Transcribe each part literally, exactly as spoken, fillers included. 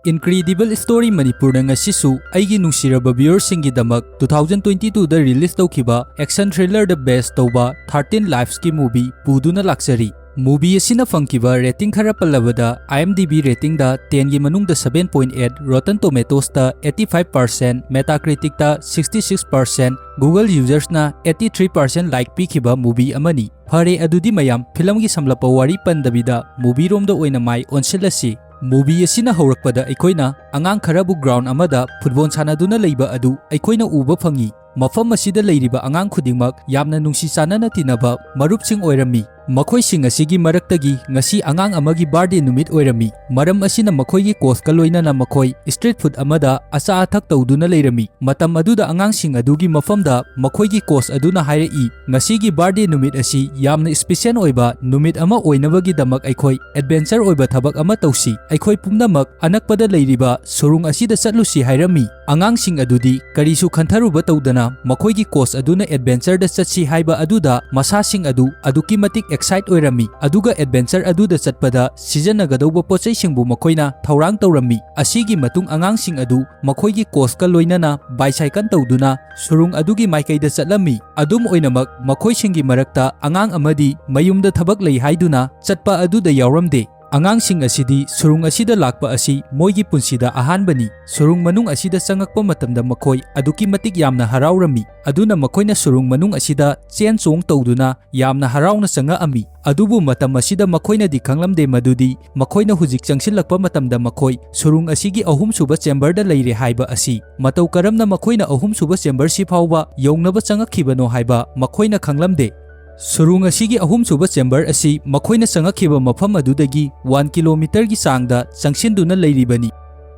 Incredible Story ꯃꯅꯤꯄꯨꯔꯅ ꯉꯁꯤꯁꯨ ꯑꯩꯒꯤ ꯅꯨꯡꯁꯤꯔꯕ viewerꯁꯤꯡꯒꯤꯗꯃꯛ two thousand twenty twoꯗ release ꯇꯧꯈꯤꯕ action thrillerꯗ base ꯇꯧꯕ Thirteen Lifesꯀꯤ movie ꯄꯨꯗꯨꯅ ꯂꯥꯛꯆꯔꯤ꯫ Movie ꯑꯁꯤꯅ ꯐꯪꯈꯤꯕ rating ꯈꯔ ꯄꯜꯂꯕꯗ, IMDb ratingꯗ tenꯒꯤ ꯃꯅꯨꯡꯗ seven point eight, Rotten Tomatoesꯇ eighty five percent, Metacriticꯇ sixty six percent, Google usersꯅ eighty three percent like ꯄꯤꯈꯤꯕ movie ꯑꯃꯅꯤ꯫ ꯐꯔꯦ, ꯑꯗꯨꯗꯤ ꯃꯌꯥꯝ, filmꯒꯤ ꯁꯝꯂꯞꯄ ꯋꯥꯔꯤ ꯄꯟꯗꯕꯤꯗ movieꯔꯣꯝꯗ ꯑꯣꯏꯅ ꯃꯥꯏ ꯑꯣꯟꯁꯤꯜꯂꯁꯤ꯫ Movie ꯑꯁꯤꯅ ꯍꯧꯔꯛꯄꯗ ꯑꯩꯈꯣꯏꯅ ꯑꯉꯥꯡ ꯈꯔꯕꯨ ground ꯑꯃꯗ football ꯁꯥꯟꯅꯗꯨꯅ ꯂꯩꯕ ꯑꯗꯨ ꯑꯩꯈꯣꯏꯅ ꯎꯕ ꯐꯪꯏ꯫ ꯃꯐꯝ ꯑꯁꯤꯗ ꯂꯩꯔꯤꯕ ꯑꯉꯥꯡ ꯈꯨꯗꯤꯡꯃꯛ ꯌꯥꯝꯅ ꯅꯨꯡꯁꯤ ꯆꯥꯟꯅꯅ ꯇꯤꯟꯅꯕ ꯃꯔꯨꯞꯁꯤꯡ ꯑꯣꯏꯔꯝꯃꯤ꯫ ꯃꯈꯣꯏꯁꯤꯡ ꯑꯁꯤꯒꯤ ꯃꯔꯛꯇꯒꯤ ꯉꯁꯤ ꯑꯉꯥꯡ ꯑꯃꯒꯤ birthday ꯅꯨꯃꯤꯠ ꯑꯣꯏꯔꯝꯃꯤ꯫ ꯃꯔꯝ ꯑꯁꯤꯅ ꯃꯈꯣꯏꯒꯤ coachꯀ ꯂꯣꯏꯅꯅ ꯃꯈꯣꯏ street food ꯑꯃꯗ ꯑꯆꯥ ꯑꯊꯛ ꯇꯧꯗꯨꯅ ꯂꯩꯔꯝꯃꯤ꯫ ꯃꯇꯝ ꯑꯗꯨꯗ ꯑꯉꯥꯡꯁꯤꯡ ꯑꯗꯨꯒꯤ ꯃꯐꯝꯗ ꯃꯈꯣꯏꯒꯤ coach ꯑꯗꯨꯅ ꯍꯥꯏꯔꯛꯏ, "ꯉꯁꯤꯒꯤ birthday ꯅꯨꯃꯤꯠ ꯑꯁꯤ ꯌꯥꯝꯅ special ꯑꯣꯏꯕ ꯅꯨꯃꯤꯠ ꯑꯃ ꯑꯣꯏꯅꯕꯒꯤꯗꯃꯛ ꯑꯩꯈꯣꯏ adventure ꯑꯣꯏꯕ ꯊꯕꯛ ꯑꯃ ꯇꯧꯁꯤ꯫ ꯑꯩꯈꯣꯏ ꯄꯨꯝꯅꯃꯛ ꯑꯅꯛꯄꯗ ꯂꯩꯔꯤꯕ ꯁꯨꯔꯨꯡ ꯑꯁꯤꯗ ꯆꯠꯂꯨꯁꯤ" ꯍꯥꯏꯔꯝꯃꯤ꯫ ꯑꯉꯥꯡꯁꯤꯡ ꯑꯗꯨꯗꯤ ꯀꯔꯤꯁꯨ ꯈꯟꯊꯔꯨꯕ ꯇꯧꯗꯅ ꯃꯈꯣꯏꯒꯤ coach ꯑꯗꯨꯅ adventureꯗ ꯆꯠꯁꯤ ꯍꯥꯏꯕ ꯑꯗꯨꯗ ꯃꯁꯥꯁꯤꯡ ꯑꯗꯨ ꯑꯗꯨꯛꯀꯤ ꯃꯇꯤꯛ excite ꯑꯣꯏꯔꯝꯃꯤ꯫ ꯑꯗꯨꯒ adventure ꯑꯗꯨꯗ ꯆꯠꯄꯗ ꯁꯤꯖꯤꯟꯅꯒꯗꯧꯕ ꯄꯣꯠꯆꯩꯁꯤꯡꯕꯨ ꯃꯈꯣꯏꯅ ꯊꯧꯔꯥꯡ ꯇꯧꯔꯝꯃꯤ꯫ ꯑꯁꯤꯒꯤ ꯃꯇꯨꯡ ꯑꯉꯥꯡꯁꯤꯡ ꯑꯗꯨ ꯃꯈꯣꯏꯒꯤ coachꯀ ꯂꯣꯏꯅꯅ bicycle ꯇꯧꯗꯨꯅ ꯁꯨꯔꯨꯡ ꯑꯗꯨꯒꯤ ꯃꯥꯏꯀꯩꯗ ꯆꯠꯂꯝꯃꯤ꯫ ꯑꯗꯨꯝ ꯑꯣꯏꯅꯃꯛ, ꯃꯈꯣꯏꯁꯤꯡꯒꯤ ꯃꯔꯛꯇ ꯑꯉꯥꯡ ꯑꯃꯗꯤ ꯃꯌꯨꯝꯗ ꯊꯕꯛ ꯂꯩ ꯍꯥꯏꯗꯨꯅ ꯆꯠꯄ ꯑꯗꯨꯗ ꯌꯥꯎꯔꯝꯗꯦ꯫ ꯑꯉꯥꯡꯁꯤꯡ ꯑꯁꯤꯗꯤ ꯁꯨꯔꯨꯡ ꯑꯁꯤꯗ ꯂꯥꯛꯄ ꯑꯁꯤ ꯃꯣꯏꯒꯤ ꯄꯨꯟꯁꯤꯗ ꯑꯍꯥꯟꯕꯅꯤ꯫ ꯁꯨꯔꯨꯡ ꯃꯅꯨꯡ ꯑꯁꯤꯗ ꯆꯪꯉꯛꯄ ꯃꯇꯝꯗ ꯃꯈꯣꯏ ꯑꯗꯨꯛꯀꯤ ꯃꯇꯤꯛ ꯌꯥꯝꯅ ꯍꯔꯥꯎꯔꯝꯃꯤ꯫ ꯑꯗꯨꯅ ꯃꯈꯣꯏꯅ ꯁꯨꯔꯨꯡ ꯃꯅꯨꯡ ꯑꯁꯤꯗ ꯆꯦꯟ ꯆꯣꯡ ꯇꯧꯗꯨꯅ ꯌꯥꯝꯅ ꯍꯔꯥꯎꯅ ꯆꯪꯉꯛꯑꯝꯃꯤ꯫ ꯑꯗꯨꯕꯨ ꯃꯇꯝ ꯑꯁꯤꯗ ꯃꯈꯣꯏꯅꯗꯤ ꯈꯪꯂꯝꯗꯦ ꯃꯗꯨꯗꯤ ꯃꯈꯣꯏꯅ ꯍꯧꯖꯤꯛ ꯆꯪꯁꯤꯜꯂꯛꯄ ꯃꯇꯝꯗ ꯃꯈꯣꯏ ꯁꯨꯔꯨꯡ ꯑꯁꯤꯒꯤ ꯑꯍꯨꯝꯁꯨꯕ chamberꯗ ꯂꯩꯔꯦ ꯍꯥꯏꯕ ꯑꯁꯤ꯫ ꯃꯇꯧ ꯀꯔꯝꯅ ꯃꯈꯣꯏꯅ ꯑꯍꯨꯝꯁꯨꯕ chamberꯁꯤ ꯐꯥꯎꯕ ꯌꯧꯅꯕ ꯆꯪꯉꯛꯈꯤꯕꯅꯣ ꯍꯥꯏꯕ ꯃꯈꯣꯏꯅ ꯈꯪꯂꯝꯗꯦ꯫ ꯁꯨꯔꯨꯡ ꯑꯁꯤꯒꯤ ꯑꯍꯨꯝꯁꯨꯕ chamber ꯑꯁꯤ ꯃꯈꯣꯏꯅ ꯆꯪꯉꯛꯈꯤꯕ ꯃꯐꯝ ꯑꯗꯨꯗꯒꯤ one kilometerꯒꯤ ꯆꯥꯡꯗ ꯆꯪꯁꯤꯟꯗꯨꯅ ꯂꯩꯔꯤꯕꯅꯤ꯫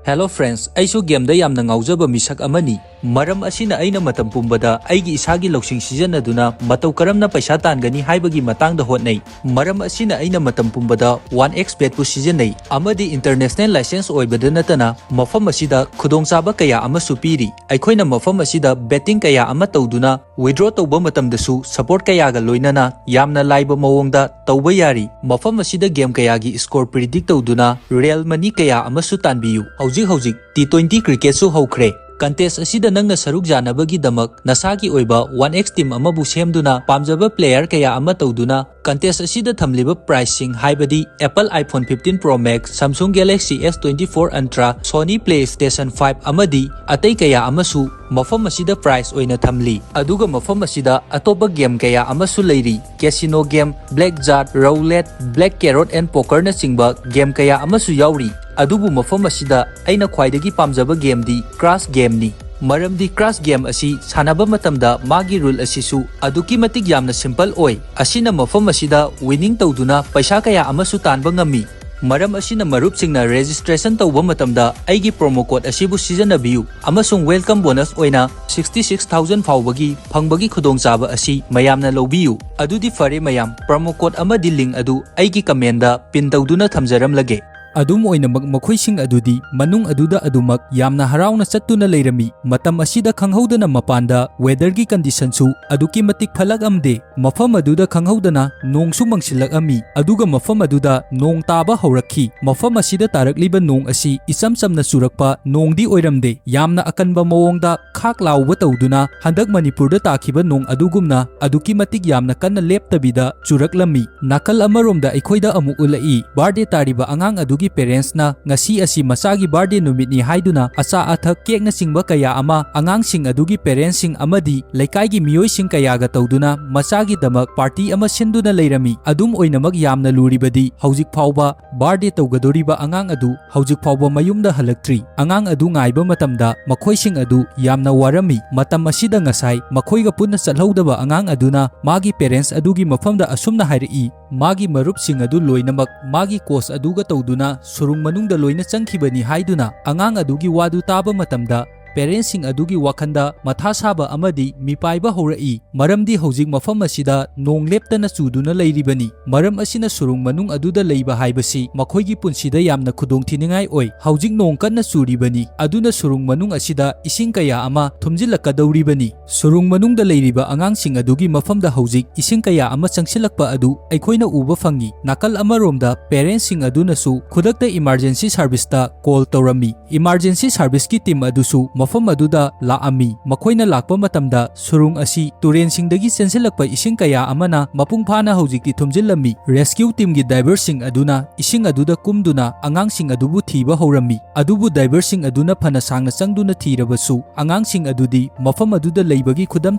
Hello friends, ꯑꯩꯁꯨ ꯒꯦꯝꯗ ꯌꯥꯝꯅ ꯉꯥꯎꯖꯕ ꯃꯤꯁꯛ ꯑꯃꯅꯤ꯫ ꯃꯔꯝ ꯑꯁꯤꯅ ꯑꯩꯅ ꯃꯇꯝ ꯄꯨꯝꯕꯗ ꯑꯩꯒꯤ ꯏꯁꯥꯒꯤ ꯂꯧꯁꯤꯡ ꯁꯤꯖꯤꯟꯅꯗꯨꯅ ꯃꯇꯧ ꯀꯔꯝꯅ ꯄꯩꯁꯥ ꯇꯥꯟꯒꯅꯤ ꯍꯥꯏꯕꯒꯤ ꯃꯇꯥꯡꯗ ꯍꯣꯠꯅꯩ꯫ ꯃꯔꯝ ꯑꯁꯤꯅ ꯑꯩꯅ ꯃꯇꯝ ꯄꯨꯝꯕꯗ ꯋꯥꯟ ꯑꯦꯛꯁ ꯕꯦꯠꯄꯨ ꯁꯤꯖꯤꯟꯅꯩ ꯑꯃꯗꯤ ꯏꯟꯇꯔꯅꯦꯁꯅꯦꯜ ꯂꯥꯏꯁꯦꯟꯁ ꯑꯣꯏꯕꯗ ꯅꯠꯇꯅ ꯃꯐꯝ ꯑꯁꯤꯗ ꯈꯨꯗꯣꯡꯆꯥꯕ ꯀꯌꯥ ꯑꯃꯁꯨ ꯄꯤꯔꯤ꯫ ꯑꯩꯈꯣꯏꯅ ꯃꯐꯝ ꯑꯁꯤꯗ ꯕꯦꯠꯇꯤꯡ ꯀꯌꯥ ꯑꯃ ꯇꯧꯗꯨꯅ ꯋꯤꯗ꯭ꯔꯣ ꯇꯧꯕ ꯃꯇꯝꯗꯁꯨ ꯁꯄꯣꯔꯠ ꯀꯌꯥꯒ ꯂꯣꯏꯅꯅ ꯌꯥꯝꯅ ꯂꯥꯏꯕ ꯃꯑꯣꯡꯗ ꯇꯧꯕ ꯌꯥꯔꯤ꯫ ꯃꯐꯝ ꯑꯁꯤꯗ ꯒꯦꯝ ꯀꯌꯥꯒꯤ ꯁ꯭ꯀꯣꯔ ꯄ꯭ꯔꯤꯗꯤꯛ ꯇꯧꯗꯨꯅ ꯔꯤꯌꯦꯜ ꯃꯅꯤ ꯀꯌꯥ ꯑꯃꯁꯨ ꯇꯥꯟꯕꯤꯌꯨ꯫ ꯍꯧꯖꯤꯛ ꯍꯧꯖꯤꯛ ꯇꯤ ꯇ꯭ꯋꯦꯟꯇꯤ ꯀ꯭ꯔꯤꯀꯦꯠꯁꯨ ꯍꯧꯈ꯭ꯔꯦ꯫ ꯀꯟꯇꯦꯁ ꯑꯁꯤꯗ ꯅꯪꯅ ꯁꯔꯨꯛ ꯌꯥꯅꯕꯒꯤꯗꯃꯛ ꯅꯁꯥꯒꯤ ꯑꯣꯏꯕ ꯋꯥꯟ ꯑꯦꯛꯁ ꯇꯤꯝ ꯑꯃꯕꯨ ꯁꯦꯝꯗꯨꯅ ꯄꯥꯝꯖꯕ ꯄ꯭ꯂꯦꯌꯔ ꯀꯌꯥ ꯑꯃ ꯇꯧꯗꯨꯅ ꯀꯟꯇꯦꯁ ꯑꯁꯤꯗ ꯊꯝꯂꯤꯕ ꯄ꯭ꯔꯥꯏꯖꯁꯤꯡ ꯍꯥꯏꯕꯗꯤ Apple iPhone fifteen Pro Max, Samsung Galaxy S twenty four Ultra, Sony PlayStation five ꯑꯃꯗꯤ ꯑꯇꯩ ꯀꯌꯥ ꯑꯃꯁꯨ ꯃꯐꯝ ꯑꯁꯤꯗ ꯄ꯭ꯔꯥꯏꯖ ꯑꯣꯏꯅ ꯊꯝꯂꯤ꯫ ꯑꯗꯨꯒ ꯃꯐꯝ ꯑꯁꯤꯗ ꯑꯇꯣꯞꯄ ꯒꯦꯝ ꯀꯌꯥ ꯑꯃꯁꯨ ꯂꯩꯔꯤ꯫ Casino game, Blackjack, Roulette, Black Carrot and Pokerꯅꯆꯤꯡꯕ ꯒꯦꯝ ꯀꯌꯥ ꯑꯃꯁꯨ ꯌꯥꯎꯔꯤ꯫ ꯑꯗꯨꯕꯨ ꯃꯐꯝ ꯑꯁꯤꯗ ꯑꯩꯅ ꯈ꯭ꯋꯥꯏꯗꯒꯤ ꯄꯥꯝꯖꯕ ꯒꯦꯝꯗꯤ ꯀ꯭ꯔꯥꯁ ꯒꯦꯝꯅꯤ꯫ ꯃꯔꯝꯗꯤ ꯀ꯭ꯔꯥꯁ ꯒꯦꯝ ꯑꯁꯤ ꯁꯥꯟꯅꯕ ꯃꯇꯝꯗ ꯃꯥꯒꯤ ꯔꯨꯜ ꯑꯁꯤꯁꯨ ꯑꯗꯨꯛꯀꯤ ꯃꯇꯤꯛ ꯌꯥꯝꯅ ꯁꯤꯝꯄꯜ ꯑꯣꯏ꯫ ꯑꯁꯤꯅ ꯃꯐꯝ ꯑꯁꯤꯗ ꯋꯤꯅꯤꯡ ꯇꯧꯗꯨꯅ ꯄꯩꯁꯥ ꯀꯌꯥ ꯑꯃꯁꯨ ꯇꯥꯟꯕ ꯉꯝꯃꯤ꯫ ꯃꯔꯝ ꯑꯁꯤꯅ ꯃꯔꯨꯞꯁꯤꯡꯅ ꯔꯦꯖꯤꯁꯇ꯭ꯔꯦꯁꯟ ꯇꯧꯕ ꯃꯇꯝꯗ ꯑꯩꯒꯤ ꯄ꯭ꯔꯣꯃꯣ ꯀꯣꯗ ꯑꯁꯤꯕꯨ ꯁꯤꯖꯤꯟꯅꯕꯤꯌꯨ ꯑꯃꯁꯨꯡ ꯋꯦꯜꯀꯝ ꯕꯣꯅꯁ ꯑꯣꯏꯅ sixty six thousand ꯐꯥꯎꯕꯒꯤ ꯐꯪꯕꯒꯤ ꯈꯨꯗꯣꯡꯆꯥꯕ ꯑꯁꯤ ꯃꯌꯥꯝꯅ ꯂꯧꯕꯤꯌꯨ꯫ ꯑꯗꯨꯗꯤ ꯐꯔꯦ ꯃꯌꯥꯝ, ꯄ꯭ꯔꯣꯃꯣ ꯀꯣꯗ ꯑꯃꯗꯤ ꯂꯤꯡ ꯑꯗꯨ ꯑꯩꯒꯤ ꯀꯃꯦꯟꯗ ꯄꯤꯟ ꯇꯧꯗꯨꯅ ꯊꯝꯖꯔꯝꯂꯒꯦ꯫ ꯑꯗꯨꯝ ꯑꯣꯏꯅꯃꯛ, ꯃꯈꯣꯏꯁꯤꯡ ꯑꯗꯨꯗꯤ ꯃꯅꯨꯡ ꯑꯗꯨꯗ ꯑꯗꯨꯃꯛ ꯌꯥꯝꯅ ꯍꯔꯥꯎꯅ ꯆꯠꯇꯨꯅ ꯂꯩꯔꯝꯃꯤ꯫ ꯃꯇꯝ ꯑꯁꯤꯗ ꯈꯪꯍꯧꯗꯅ ꯃꯄꯥꯟꯗ ꯋꯦꯗꯔꯒꯤ ꯀꯟꯗꯤꯁꯟꯁꯨ ꯑꯗꯨꯛꯀꯤ ꯃꯇꯤꯛ ꯐꯠꯂꯛꯑꯝꯗꯦ꯫ ꯃꯐꯝ ꯑꯗꯨꯗ ꯈꯪꯍꯧꯗꯅ ꯅꯣꯡꯁꯨ ꯃꯪꯁꯤꯜꯂꯛꯑꯝꯃꯤ, ꯑꯗꯨꯒ ꯃꯐꯝ ꯑꯗꯨꯗ ꯅꯣꯡ ꯇꯥꯕ ꯍꯧꯔꯛꯈꯤ꯫ ꯃꯐꯝ ꯑꯁꯤꯗ ꯇꯥꯔꯛꯂꯤꯕ ꯅꯣꯡ ꯑꯁꯤ ꯏꯆꯝ ꯆꯝꯅ ꯆꯨꯔꯛꯄ ꯅꯣꯡꯗꯤ ꯑꯣꯏꯔꯝꯗꯦ꯫ ꯌꯥꯝꯅ ꯑꯀꯟꯕ ꯃꯑꯣꯡꯗ ꯈꯥꯛ ꯂꯥꯎꯕ ꯇꯧꯗꯨꯅ ꯍꯟꯗꯛ ꯃꯅꯤꯄꯨꯔꯗ ꯇꯥꯈꯤꯕ ꯅꯣꯡ ꯑꯗꯨꯒꯨꯝꯅ ꯑꯗꯨꯛꯀꯤ ꯃꯇꯤꯛ ꯌꯥꯝꯅ ꯀꯟꯅ ꯂꯦꯞꯇꯕꯤꯗ ꯆꯨꯔꯛꯂꯝꯃꯤ꯫ ꯅꯥꯀꯜ ꯑꯃꯔꯣꯝꯗ ꯑꯩꯈꯣꯏꯗ ꯑꯃꯨꯛ ꯎꯠꯂꯛꯏ, ꯕꯥꯔꯗꯦ ꯇꯥꯔꯤꯕ ꯑꯉꯥꯡ ꯑꯗꯨꯒꯤ ꯄꯦꯔꯦꯟꯁꯅ ꯉꯁꯤ ꯑꯁꯤ ꯃꯆꯥꯒꯤ ꯕꯥꯔꯗꯦ ꯅꯨꯃꯤꯠꯅꯤ ꯍꯥꯏꯗꯨꯅ ꯑꯆꯥ ꯑꯊꯛ, ꯀꯦꯛꯅꯆꯤꯡꯕ ꯀꯌꯥ ꯑꯃ ꯑꯉꯥꯡꯁꯤꯡ ꯑꯗꯨꯒꯤ ꯄꯦꯔꯦꯟꯁꯁꯤꯡ ꯑꯃꯗꯤ ꯂꯩꯀꯥꯏꯒꯤ ꯃꯤꯑꯣꯏꯁꯤꯡ ꯀꯌꯥꯒ ꯇꯧꯗꯨꯅ ꯃꯆꯥꯒꯤꯗꯃꯛ ꯄꯥꯔꯇꯤ ꯑꯃ ꯁꯤꯟꯗꯨꯅ ꯂꯩꯔꯝꯃꯤ꯫ ꯑꯗꯨꯝ ꯑꯣꯏꯅꯃꯛ, ꯌꯥꯝꯅ ꯂꯨꯔꯤꯕꯗꯤ ꯍꯧꯖꯤꯛ ꯐꯥꯎꯕ ꯕꯥꯔꯗꯦ ꯇꯧꯒꯗꯧꯔꯤꯕ ꯑꯉꯥꯡ ꯑꯗꯨ ꯍꯧꯖꯤꯛ ꯐꯥꯎꯕ ꯃꯌꯨꯝꯗ ꯍꯜꯂꯛꯇ꯭ꯔꯤ꯫ ꯑꯉꯥꯡ ꯑꯗꯨ ꯉꯥꯏꯕ ꯃꯇꯝꯗ ꯃꯈꯣꯏꯁꯤꯡ ꯑꯗꯨ ꯌꯥꯝꯅ ꯋꯥꯔꯝꯃꯤ꯫ ꯃꯇꯝ ꯑꯁꯤꯗ ꯉꯁꯥꯏ ꯃꯈꯣꯏꯒ ꯄꯨꯟꯅ ꯆꯠꯍꯧꯗꯕ ꯑꯉꯥꯡ ꯑꯗꯨꯅ ꯃꯥꯒꯤ ꯄꯦꯔꯦꯟꯁ ꯑꯗꯨꯒꯤ ꯃꯐꯝꯗ ꯑꯁꯨꯝꯅ ꯍꯥꯏꯔꯛꯏ, ꯃꯥꯒꯤ ꯃꯔꯨꯞꯁꯤꯡ ꯑꯗꯨ ꯂꯣꯏꯅꯃꯛ ꯃꯥꯒꯤ ꯀꯣꯆ ꯑꯗꯨꯒ ꯇꯧꯗꯨꯅ ꯁꯨꯔꯨꯡ ꯃꯅꯨꯡꯗ ꯂꯣꯏꯅ ꯆꯪꯈꯤꯕꯅꯤ ꯍꯥꯏꯗꯨꯅ ꯑꯉꯥꯡ ꯑꯗꯨꯒꯤ ꯋꯥꯗꯨ ꯇꯥꯕ ꯃꯇꯝꯗ, ꯄꯦꯔꯦꯟꯁꯁꯤꯡ ꯑꯗꯨꯒꯤ ꯋꯥꯈꯜꯗ ꯃꯊꯥ ꯁꯥꯕ ꯑꯃꯗꯤ ꯃꯤꯄꯥꯏꯕ ꯍꯧꯔꯛꯏ꯫ ꯃꯔꯝꯗꯤ ꯍꯧꯖꯤꯛ ꯃꯐꯝ ꯑꯁꯤꯗ ꯅꯣꯡ ꯂꯦꯞꯇꯅ ꯆꯨꯗꯨꯅ ꯂꯩꯔꯤꯕꯅꯤ꯫ ꯃꯔꯝ ꯑꯁꯤꯅ ꯁꯨꯔꯨꯡ ꯃꯅꯨꯡ ꯑꯗꯨꯗ ꯂꯩꯕ ꯍꯥꯏꯕꯁꯤ ꯃꯈꯣꯏꯒꯤ ꯄꯨꯟꯁꯤꯗ ꯌꯥꯝꯅ ꯈꯨꯗꯣꯡꯊꯤꯅꯤꯡꯉꯥꯏ ꯑꯣꯏ꯫ ꯍꯧꯖꯤꯛ ꯅꯣꯡ ꯀꯟꯅ ꯆꯨꯔꯤꯕꯅꯤ, ꯑꯗꯨꯅ ꯁꯨꯔꯨꯡ ꯃꯅꯨꯡ ꯑꯁꯤꯗ ꯏꯁꯤꯡ ꯀꯌꯥ ꯑꯃ ꯊꯨꯝꯖꯤꯜꯂꯛꯀꯗꯧꯔꯤꯕꯅꯤ꯫ ꯁꯨꯔꯨꯡ ꯃꯅꯨꯡꯗ ꯂꯩꯔꯤꯕ ꯑꯉꯥꯡꯁꯤꯡ ꯑꯗꯨꯒꯤ ꯃꯐꯝꯗ ꯍꯧꯖꯤꯛ ꯏꯁꯤꯡ ꯀꯌꯥ ꯑꯃ ꯆꯪꯁꯤꯜꯂꯛꯄ ꯑꯗꯨ ꯑꯩꯈꯣꯏꯅ ꯎꯕ ꯐꯪꯏ꯫ ꯅꯥꯀꯜ ꯑꯃꯔꯣꯝꯗ ꯄꯦꯔꯦꯟꯠꯁꯤꯡ ꯑꯗꯨꯅꯁꯨ ꯈꯨꯗꯛꯇ ꯏꯃꯥꯔꯖꯦꯟꯁꯤ ꯁꯥꯔꯚꯤꯁꯇ ꯀꯣꯜ ꯇꯧꯔꯝꯃꯤ꯫ ꯏꯃꯥꯔꯖꯦꯟꯁꯤ ꯁꯥꯔꯚꯤꯁꯀꯤ ꯇꯤꯝ ꯑꯗꯨꯁꯨ ꯃꯐꯝ ꯑꯗꯨꯗ ꯂꯥꯛꯑꯝꯃꯤ꯫ ꯃꯈꯣꯏꯅ ꯂꯥꯛꯄ ꯃꯇꯝꯗ ꯁꯨꯔꯨꯡ ꯑꯁꯤ ꯇꯨꯔꯦꯟꯁꯤꯡꯗꯒꯤ ꯆꯦꯟꯁꯤꯜꯂꯛꯄ ꯏꯁꯤꯡ ꯀꯌꯥ ꯑꯃꯅ ꯃꯄꯨꯡ ꯐꯥꯅ ꯍꯧꯖꯤꯛꯇꯤ ꯊꯨꯝꯖꯤꯜꯂꯝꯃꯤ꯫ ꯔꯦꯁꯀ꯭ꯌꯨ ꯇꯤꯝꯒꯤ ꯗꯥꯏꯚꯔꯁꯤꯡ ꯑꯗꯨꯅ ꯏꯁꯤꯡ ꯑꯗꯨꯗ ꯀꯨꯝꯗꯨꯅ ꯑꯉꯥꯡꯁꯤꯡ ꯑꯗꯨꯕꯨ ꯊꯤꯕ ꯍꯧꯔꯝꯃꯤ꯫ ꯑꯗꯨꯕꯨ ꯗꯥꯏꯚꯔꯁꯤꯡ ꯑꯗꯨꯅ ꯐꯅ ꯁꯥꯡꯅ ꯆꯪꯗꯨꯅ ꯊꯤꯔꯕꯁꯨ ꯑꯉꯥꯡꯁꯤꯡ ꯑꯗꯨꯗꯤ ꯃꯐꯝ ꯑꯗꯨꯗ ꯂꯩꯕꯒꯤ ꯈꯨꯗꯝ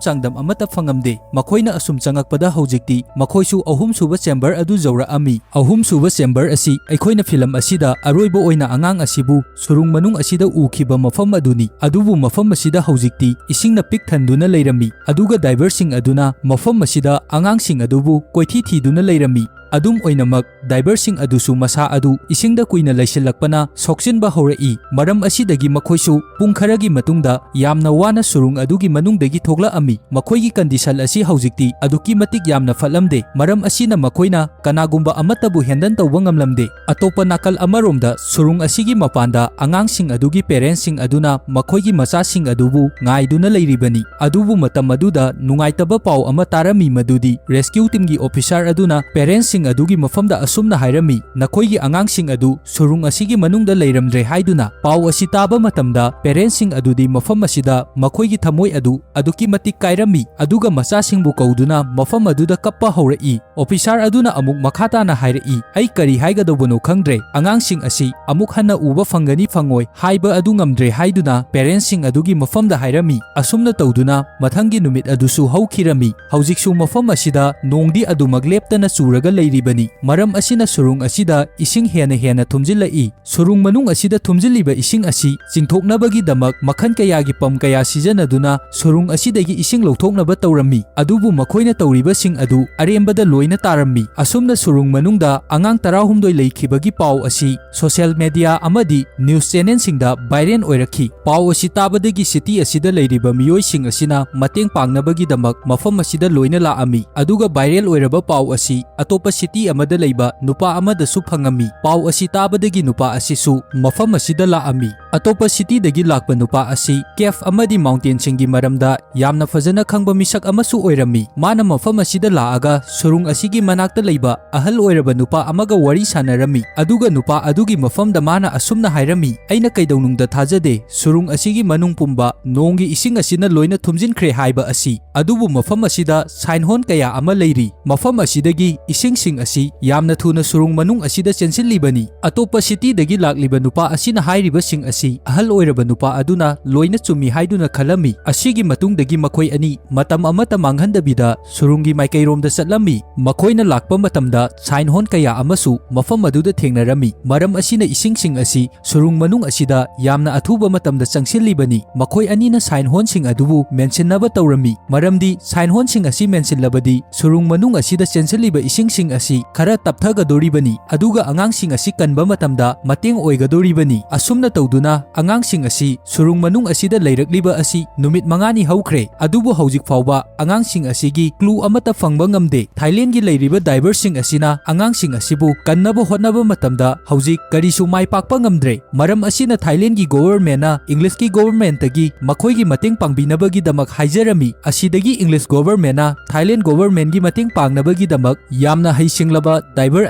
ꯆꯥꯡꯗꯝ ꯑꯃꯠꯇ ꯐꯪꯉꯝꯗꯦ꯫ ꯃꯈꯣꯏꯅ ꯑꯁꯨꯝ ꯆꯪꯉꯛꯄꯗ ꯍꯧꯖꯤꯛꯇꯤ ꯃꯈꯣꯏꯁꯨ ꯑꯍꯨꯝꯁꯨꯕ ꯆꯦꯝꯕꯔ ꯑꯗꯨ ꯌꯧꯔꯛꯑꯝꯃꯤ꯫ ꯑꯍꯨꯝꯁꯨꯕ ꯆꯦꯝꯕꯔ ꯑꯁꯤ ꯑꯩꯈꯣꯏꯅ ꯐꯤꯂꯝ ꯑꯁꯤꯗ ꯑꯔꯣꯏꯕ ꯑꯣꯏꯅ ꯑꯉꯥꯡ ꯑꯁꯤꯕꯨ ꯁꯨꯔꯨꯡ ꯃꯅꯨꯡ ꯑꯁꯤꯗ ꯎꯈꯤꯕ ꯃꯐꯝ ꯑꯗꯨꯅꯤ꯫ ꯑꯗꯨꯕꯨ ꯃꯐꯝ ꯑꯁꯤꯗ ꯍꯧꯖꯤꯛꯇꯤ ꯏꯁꯤꯡꯅ ꯄꯤꯛ ꯊꯟꯗꯨꯅ ꯂꯩꯔꯝꯃꯤ꯫ ꯑꯗꯨꯒ ꯗꯥꯏꯚꯔꯁꯤꯡ ꯑꯗꯨꯅ ꯃꯐꯝ ꯑꯁꯤꯗ ꯑꯉꯥꯡꯁꯤꯡ ꯑꯗꯨꯕꯨ ꯀꯣꯏꯊꯤ ꯊꯤꯗꯨꯅ ꯂꯩꯔꯝꯃꯤ꯫ ꯑꯗꯨꯝ ꯑꯣꯏꯅꯃꯛ, ꯗꯥꯏꯚꯔꯁꯤꯡ ꯑꯗꯨꯁꯨ ꯃꯁꯥ ꯑꯗꯨ ꯏꯁꯤꯡꯗ ꯀꯨꯏꯅ ꯂꯩꯁꯤꯜꯂꯛꯄꯅ ꯁꯣꯛꯆꯤꯟꯕ ꯍꯧꯔꯛꯏ꯫ ꯃꯔꯝ ꯑꯁꯤꯗꯒꯤ ꯃꯈꯣꯏꯁꯨ ꯄꯨꯡ ꯈꯔꯒꯤ ꯃꯇꯨꯡꯗ ꯌꯥꯝꯅ ꯋꯥꯅ ꯁꯨꯔꯨꯡ ꯑꯗꯨꯒꯤ ꯃꯅꯨꯡꯗꯒꯤ ꯊꯣꯛꯂꯛꯑꯝꯃꯤ꯫ ꯃꯈꯣꯏꯒꯤ ꯀꯟꯗꯤꯁꯟ ꯑꯁꯤ ꯍꯧꯖꯤꯛꯇꯤ ꯑꯗꯨꯛꯀꯤ ꯃꯇꯤꯛ ꯌꯥꯝꯅ ꯐꯠꯂꯝꯗꯦ꯫ ꯃꯔꯝ ꯑꯁꯤꯅ ꯃꯈꯣꯏꯅ ꯀꯅꯥꯒꯨꯝꯕ ꯑꯃꯠꯇꯕꯨ ꯍꯦꯟꯗꯜ ꯇꯧꯕ ꯉꯝꯂꯝꯗꯦ꯫ ꯑꯇꯣꯞꯄ ꯅꯥꯀꯜ ꯑꯃꯔꯣꯝꯗ ꯁꯨꯔꯨꯡ ꯑꯁꯤꯒꯤ ꯃꯄꯥꯟꯗ ꯑꯉꯥꯡꯁꯤꯡ ꯑꯗꯨꯒꯤ ꯄꯦꯔꯦꯟꯠꯁꯤꯡ ꯑꯗꯨꯅ ꯃꯈꯣꯏꯒꯤ ꯃꯆꯥꯁꯤꯡ ꯑꯗꯨꯕꯨ ꯉꯥꯏꯗꯨꯅ ꯂꯩꯔꯤꯕꯅꯤ꯫ ꯑꯗꯨꯕꯨ ꯃꯇꯝ ꯑꯗꯨꯗ ꯅꯨꯡꯉꯥꯏꯇꯕ ꯄꯥꯎ ꯑꯃ ꯇꯥꯔꯝꯃꯤ, ꯃꯗꯨꯗꯤ ꯔꯦꯁꯀ꯭ꯌꯨ ꯇꯤꯝꯒꯤ ꯑꯣꯐꯤꯁꯥꯔ ꯑꯗꯨꯅ ꯄꯦꯔꯦꯟꯠꯁꯤꯡ ꯑꯗꯨꯒꯤ ꯃꯐꯝꯗ ꯑꯁꯨꯝꯅ ꯍꯥꯏꯔꯝꯃꯤ, "ꯅꯈꯣꯏꯒꯤ ꯑꯉꯥꯡꯁꯤꯡ ꯑꯗꯨ ꯁꯨꯔꯨꯡ ꯑꯁꯤꯒꯤ ꯃꯅꯨꯡꯗ ꯂꯩꯔꯝꯗ꯭ꯔꯦ" ꯍꯥꯏꯗꯨꯅ꯫ ꯄꯥꯎ ꯑꯁꯤ ꯇꯥꯕ ꯃꯇꯝꯗ ꯄꯦꯔꯦꯟꯠꯁꯤꯡ ꯑꯗꯨꯗꯤ ꯃꯐꯝ ꯑꯁꯤꯗ ꯃꯈꯣꯏꯒꯤ ꯊꯃꯣꯏ ꯑꯗꯨ ꯑꯗꯨꯛꯀꯤ ꯃꯇꯤꯛ ꯀꯥꯏꯔꯝꯃꯤ, ꯑꯗꯨꯒ ꯃꯆꯥꯁꯤꯡꯕꯨ ꯀꯧꯗꯨꯅ ꯃꯐꯝ ꯑꯗꯨꯗ ꯀꯞꯄ ꯍꯧꯔꯛꯏ꯫ ꯑꯣꯐꯤꯁꯥꯔ ꯑꯗꯨꯅ ꯑꯃꯨꯛ ꯃꯈꯥ ꯇꯥꯅ ꯍꯥꯏꯔꯛꯏ, "ꯑꯩ ꯀꯔꯤ ꯍꯥꯏꯒꯗꯧꯕꯅꯣ ꯈꯪꯗ꯭ꯔꯦ꯫ ꯑꯉꯥꯡꯁꯤꯡ ꯑꯁꯤ ꯑꯃꯨꯛ ꯍꯟꯅ ꯎꯕ ꯐꯪꯒꯅꯤ ꯐꯪꯉꯣꯏ ꯍꯥꯏꯕ ꯑꯗꯨ ꯉꯝꯗ꯭ꯔꯦ" ꯍꯥꯏꯗꯨꯅ ꯄꯦꯔꯦꯟꯠꯁꯤꯡ ꯑꯗꯨꯒꯤ ꯃꯐꯝꯗ ꯍꯥꯏꯔꯝꯃꯤ꯫ ꯑꯁꯨꯝꯅ ꯇꯧꯗꯨꯅ ꯃꯊꯪꯒꯤ ꯅꯨꯃꯤꯠ ꯑꯗꯨꯁꯨ ꯍꯧꯈꯤꯔꯝꯃꯤ꯫ ꯍꯧꯖꯤꯛꯁꯨ ꯃꯐꯝ ꯑꯁꯤꯗ ꯅꯣꯡꯗꯤ ꯑꯗꯨꯃꯛ ꯂꯦꯞꯇꯅ ꯆꯨꯔꯒ ꯂꯩꯔꯤ꯫ ꯂꯩꯔꯤꯕꯅꯤ꯫ ꯃꯔꯝ ꯑꯁꯤꯅ ꯁꯨꯔꯨꯡ ꯑꯁꯤꯗ ꯏꯁꯤꯡ ꯍꯦꯟꯅ ꯍꯦꯟꯅ ꯊꯨꯝꯖꯤꯜꯂꯛꯏ꯫ ꯁꯨꯔꯨꯡ ꯃꯅꯨꯡ ꯑꯁꯤꯗ ꯊꯨꯝꯖꯤꯜꯂꯤꯕ ꯏꯁꯤꯡ ꯑꯁꯤ ꯆꯤꯡꯊꯣꯛꯅꯕꯒꯤꯗꯃꯛ ꯃꯈꯜ ꯀꯌꯥꯒꯤ ꯄꯝ ꯀꯌꯥ ꯁꯤꯖꯤꯟꯅꯗꯨꯅ ꯁꯨꯔꯨꯡ ꯑꯁꯤꯗꯒꯤ ꯏꯁꯤꯡ ꯂꯧꯊꯣꯛꯅꯕ ꯇꯧꯔꯝꯃꯤ꯫ ꯑꯗꯨꯕꯨ ꯃꯈꯣꯏꯅ ꯇꯧꯔꯤꯕꯁꯤꯡ ꯑꯗꯨ ꯑꯔꯦꯝꯕꯗ ꯂꯣꯏꯅ ꯇꯥꯔꯝꯃꯤ꯫ ꯑꯁꯨꯝꯅ ꯁꯨꯔꯨꯡ ꯃꯅꯨꯡꯗ ꯑꯉꯥꯡ ꯇꯔꯥꯍꯨꯝꯗꯣꯏ ꯂꯩꯈꯤꯕꯒꯤ ꯄꯥꯎ ꯑꯁꯤ ꯁꯣꯁꯤꯌꯦꯜ ꯃꯦꯗꯤꯌꯥ ꯑꯃꯗꯤ ꯅ꯭ꯌꯨꯁ ꯆꯦꯅꯦꯜꯁꯤꯡꯗ ꯚꯥꯏꯔꯦꯜ ꯑꯣꯏꯔꯛꯈꯤ꯫ ꯄꯥꯎ ꯑꯁꯤ ꯇꯥꯕꯗꯒꯤ ꯁꯤꯇꯤ ꯑꯁꯤꯗ ꯂꯩꯔꯤꯕ ꯃꯤꯑꯣꯏꯁꯤꯡ ꯑꯁꯤꯅ ꯃꯇꯦꯡ ꯄꯥꯡꯅꯕꯒꯤꯗꯃꯛ ꯃꯐꯝ ꯑꯁꯤꯗ ꯂꯣꯏꯅ ꯂꯥꯛꯑꯝꯃꯤ꯫ ꯑꯗꯨꯒ ꯚꯥꯏꯔꯦꯜ ꯑꯣꯏꯔꯕ ꯄꯥꯎ ꯑꯁꯤ ꯑꯇꯣꯞꯄ ꯁꯤꯇꯤ ꯑꯃꯗ ꯂꯩꯕ ꯅꯨꯄꯥ ꯑꯃꯗꯁꯨ ꯐꯪꯉꯝꯃꯤ꯫ ꯄꯥꯎ ꯑꯁꯤ ꯇꯥꯕꯗꯒꯤ ꯅꯨꯄꯥ ꯑꯁꯤꯁꯨ ꯃꯐꯝ ꯑꯁꯤꯗ ꯂꯥꯛꯑꯝꯃꯤ꯫ ꯑꯇꯣꯞꯄ ꯁꯤꯇꯤꯗꯒꯤ ꯂꯥꯛꯄ ꯅꯨꯄꯥ ꯑꯁꯤ ꯀꯦꯐ ꯑꯃꯗꯤ ꯃꯥꯎꯟꯇꯦꯟꯁꯤꯡꯒꯤ ꯃꯔꯝꯗ ꯌꯥꯝꯅ ꯐꯖꯅ ꯈꯪꯕ ꯃꯤꯁꯛ ꯑꯃꯁꯨ ꯑꯣꯏꯔꯝꯃꯤ꯫ ꯃꯥꯅ ꯃꯐꯝ ꯑꯁꯤꯗ ꯂꯥꯛꯑꯒ ꯁꯨꯔꯨꯡ ꯑꯁꯤꯒꯤ ꯃꯅꯥꯛꯇ ꯂꯩꯕ ꯑꯍꯜ ꯑꯣꯏꯔꯕ ꯅꯨꯄꯥ ꯑꯃꯒ ꯋꯥꯔꯤ ꯁꯥꯟꯅꯔꯝꯃꯤ꯫ ꯑꯗꯨꯒ ꯅꯨꯄꯥ ꯑꯗꯨꯒꯤ ꯃꯐꯝꯗ ꯃꯥꯅ ꯑꯁꯨꯝꯅ ꯍꯥꯏꯔꯝꯃꯤ, "ꯑꯩꯅ ꯀꯩꯗꯧꯅꯨꯡꯗ ꯊꯥꯖꯗꯦ ꯁꯨꯔꯨꯡ ꯑꯁꯤꯒꯤ ꯃꯅꯨꯡ ꯄꯨꯝꯕ ꯅꯣꯡꯒꯤ ꯏꯁꯤꯡ ꯑꯁꯤꯅ ꯂꯣꯏꯅ ꯊꯨꯝꯖꯤꯟꯈ꯭ꯔꯦ ꯍꯥꯏꯕ ꯑꯁꯤ꯫ ꯑꯗꯨꯕꯨ ꯃꯐꯝ ꯑꯁꯤꯗ ꯁꯥꯏꯟꯍꯣꯟ ꯀꯌꯥ ꯑꯃ ꯂꯩꯔꯤ꯫ ꯃꯐꯝ ꯑꯁꯤꯗꯒꯤ ꯏꯁꯤꯡꯁꯤꯡ ꯑꯁꯤ ꯌꯥꯝꯅ ꯊꯨꯅ ꯁꯨꯔꯨꯡ ꯃꯅꯨꯡ ꯑꯁꯤꯗ ꯆꯦꯟꯁꯤꯜꯂꯤꯕꯅꯤ"꯫ ꯑꯇꯣꯞꯄ ꯁꯤꯇꯤꯗꯒꯤ ꯂꯥꯛꯂꯤꯕ ꯅꯨꯄꯥ ꯑꯁꯤꯅ ꯍꯥꯏꯔꯤꯕꯁꯤꯡ ꯑꯁꯤ ꯑꯍꯜ ꯑꯣꯏꯔꯕ ꯅꯨꯄꯥ ꯑꯗꯨꯅ ꯂꯣꯏꯅ ꯆꯨꯝꯃꯤ ꯍꯥꯏꯗꯨꯅ ꯈꯜꯂꯝꯃꯤ꯫ ꯑꯁꯤꯒꯤ ꯃꯇꯨꯡꯗꯒꯤ ꯃꯈꯣꯏ ꯑꯅꯤ ꯃꯇꯝ ꯑꯃꯠꯇ ꯃꯥꯡꯍꯟꯗꯕꯤꯗ ꯁꯨꯔꯨꯡꯒꯤ ꯃꯥꯏꯀꯩꯔꯣꯝꯗ ꯆꯠꯂꯝꯃꯤ꯫ ꯃꯈꯣꯏꯅ ꯂꯥꯛꯄ ꯃꯇꯝꯗ ꯁꯥꯏꯟꯍꯣꯟ ꯀꯌꯥ ꯑꯃꯁꯨ ꯃꯐꯝ ꯑꯗꯨꯗ ꯊꯦꯡꯅꯔꯝꯃꯤ꯫ ꯃꯔꯝ ꯑꯁꯤꯅ ꯏꯁꯤꯡꯁꯤꯡ ꯑꯁꯤ ꯁꯨꯔꯨꯡ ꯃꯅꯨꯡ ꯑꯁꯤꯗ ꯌꯥꯝꯅ ꯑꯊꯨꯕ ꯃꯇꯝꯗ ꯆꯪꯁꯤꯜꯂꯤꯕꯅꯤ꯫ ꯃꯈꯣꯏ ꯑꯅꯤꯅ ꯁꯥꯏꯟꯍꯣꯟꯁꯤꯡ ꯑꯗꯨꯕꯨ ꯃꯦꯟꯁꯤꯟꯅꯕ ꯇꯧꯔꯝꯃꯤ꯫ ꯃꯔꯝꯗꯤ ꯁꯥꯏꯟꯍꯣꯟꯁꯤꯡ ꯑꯁꯤ ꯃꯦꯟꯁꯤꯜꯂꯕꯗꯤ ꯁꯨꯔꯨꯡ ꯃꯅꯨꯡ ꯑꯁꯤꯗ ꯆꯦꯟꯁꯤꯜꯂꯤꯕ ꯏꯁꯤꯡꯁꯤꯡ ꯑꯁꯤ ꯈꯔ ꯇꯞꯊꯒꯗꯧꯔꯤꯕꯅꯤ꯫ ꯑꯗꯨꯒ ꯑꯉꯥꯡꯁꯤꯡ ꯑꯁꯤ ꯀꯟꯕ ꯃꯇꯝꯗ ꯃꯇꯦꯡ ꯑꯣꯏꯒꯗꯧꯔꯤꯕꯅꯤ꯫ ꯑꯁꯨꯝꯅ ꯇꯧꯗꯨꯅ ꯑꯉꯥꯡꯁꯤꯡ ꯑꯁꯤ ꯁꯨꯔꯨꯡ ꯃꯅꯨꯡ ꯑꯁꯤꯗ ꯂꯩꯔꯛꯂꯤꯕ ꯑꯁꯤ ꯅꯨꯃꯤꯠ ꯃꯉꯥꯅꯤ ꯍꯧꯈ꯭ꯔꯦ꯫ ꯑꯗꯨꯕꯨ ꯍꯧꯖꯤꯛ ꯐꯥꯎꯕ ꯑꯉꯥꯡꯁꯤꯡ ꯑꯁꯤꯒꯤ ꯀ꯭ꯂꯨ ꯑꯃꯠꯇ ꯐꯪꯕ ꯉꯝꯗꯦ꯫ ꯊꯥꯏꯂꯦꯟꯒꯤ ꯂꯩꯔꯤꯕ ꯗꯥꯏꯚꯔꯁꯤꯡ ꯑꯁꯤꯅ ꯑꯉꯥꯡꯁꯤꯡ ꯑꯁꯤꯕꯨ ꯀꯟꯅꯕ ꯍꯣꯠꯅꯕ ꯃꯇꯝꯗ ꯍꯧꯖꯤꯛ ꯀꯔꯤꯁꯨ ꯃꯥꯏ ꯄꯥꯛꯄ ꯉꯝꯗ꯭ꯔꯦ꯫ ꯃꯔꯝ ꯑꯁꯤꯅ ꯊꯥꯏꯂꯦꯟꯒꯤ ꯒꯣꯚꯔꯃꯦꯟꯅ ꯏꯪꯂꯤꯁꯀꯤ ꯒꯣꯚꯔꯃꯦꯟꯇꯒꯤ ꯃꯈꯣꯏꯒꯤ ꯃꯇꯦꯡ ꯄꯥꯡꯕꯤꯅꯕꯒꯤꯗꯃꯛ ꯍꯥꯏꯖꯔꯝꯃꯤ꯫ ꯑꯁꯤꯗꯒꯤ ꯏꯪꯂꯤꯁ ꯒꯣꯚꯔꯃꯦꯟꯅ ꯊꯥꯏꯂꯦꯟ ꯒꯣꯚꯔꯃꯦꯟꯒꯤ ꯃꯇꯦꯡ ꯄꯥꯡꯅꯕꯒꯤꯗꯃꯛ ꯌꯥꯝꯅ ꯍꯩꯁꯤꯡꯂꯕ ꯗꯥꯏꯚꯔ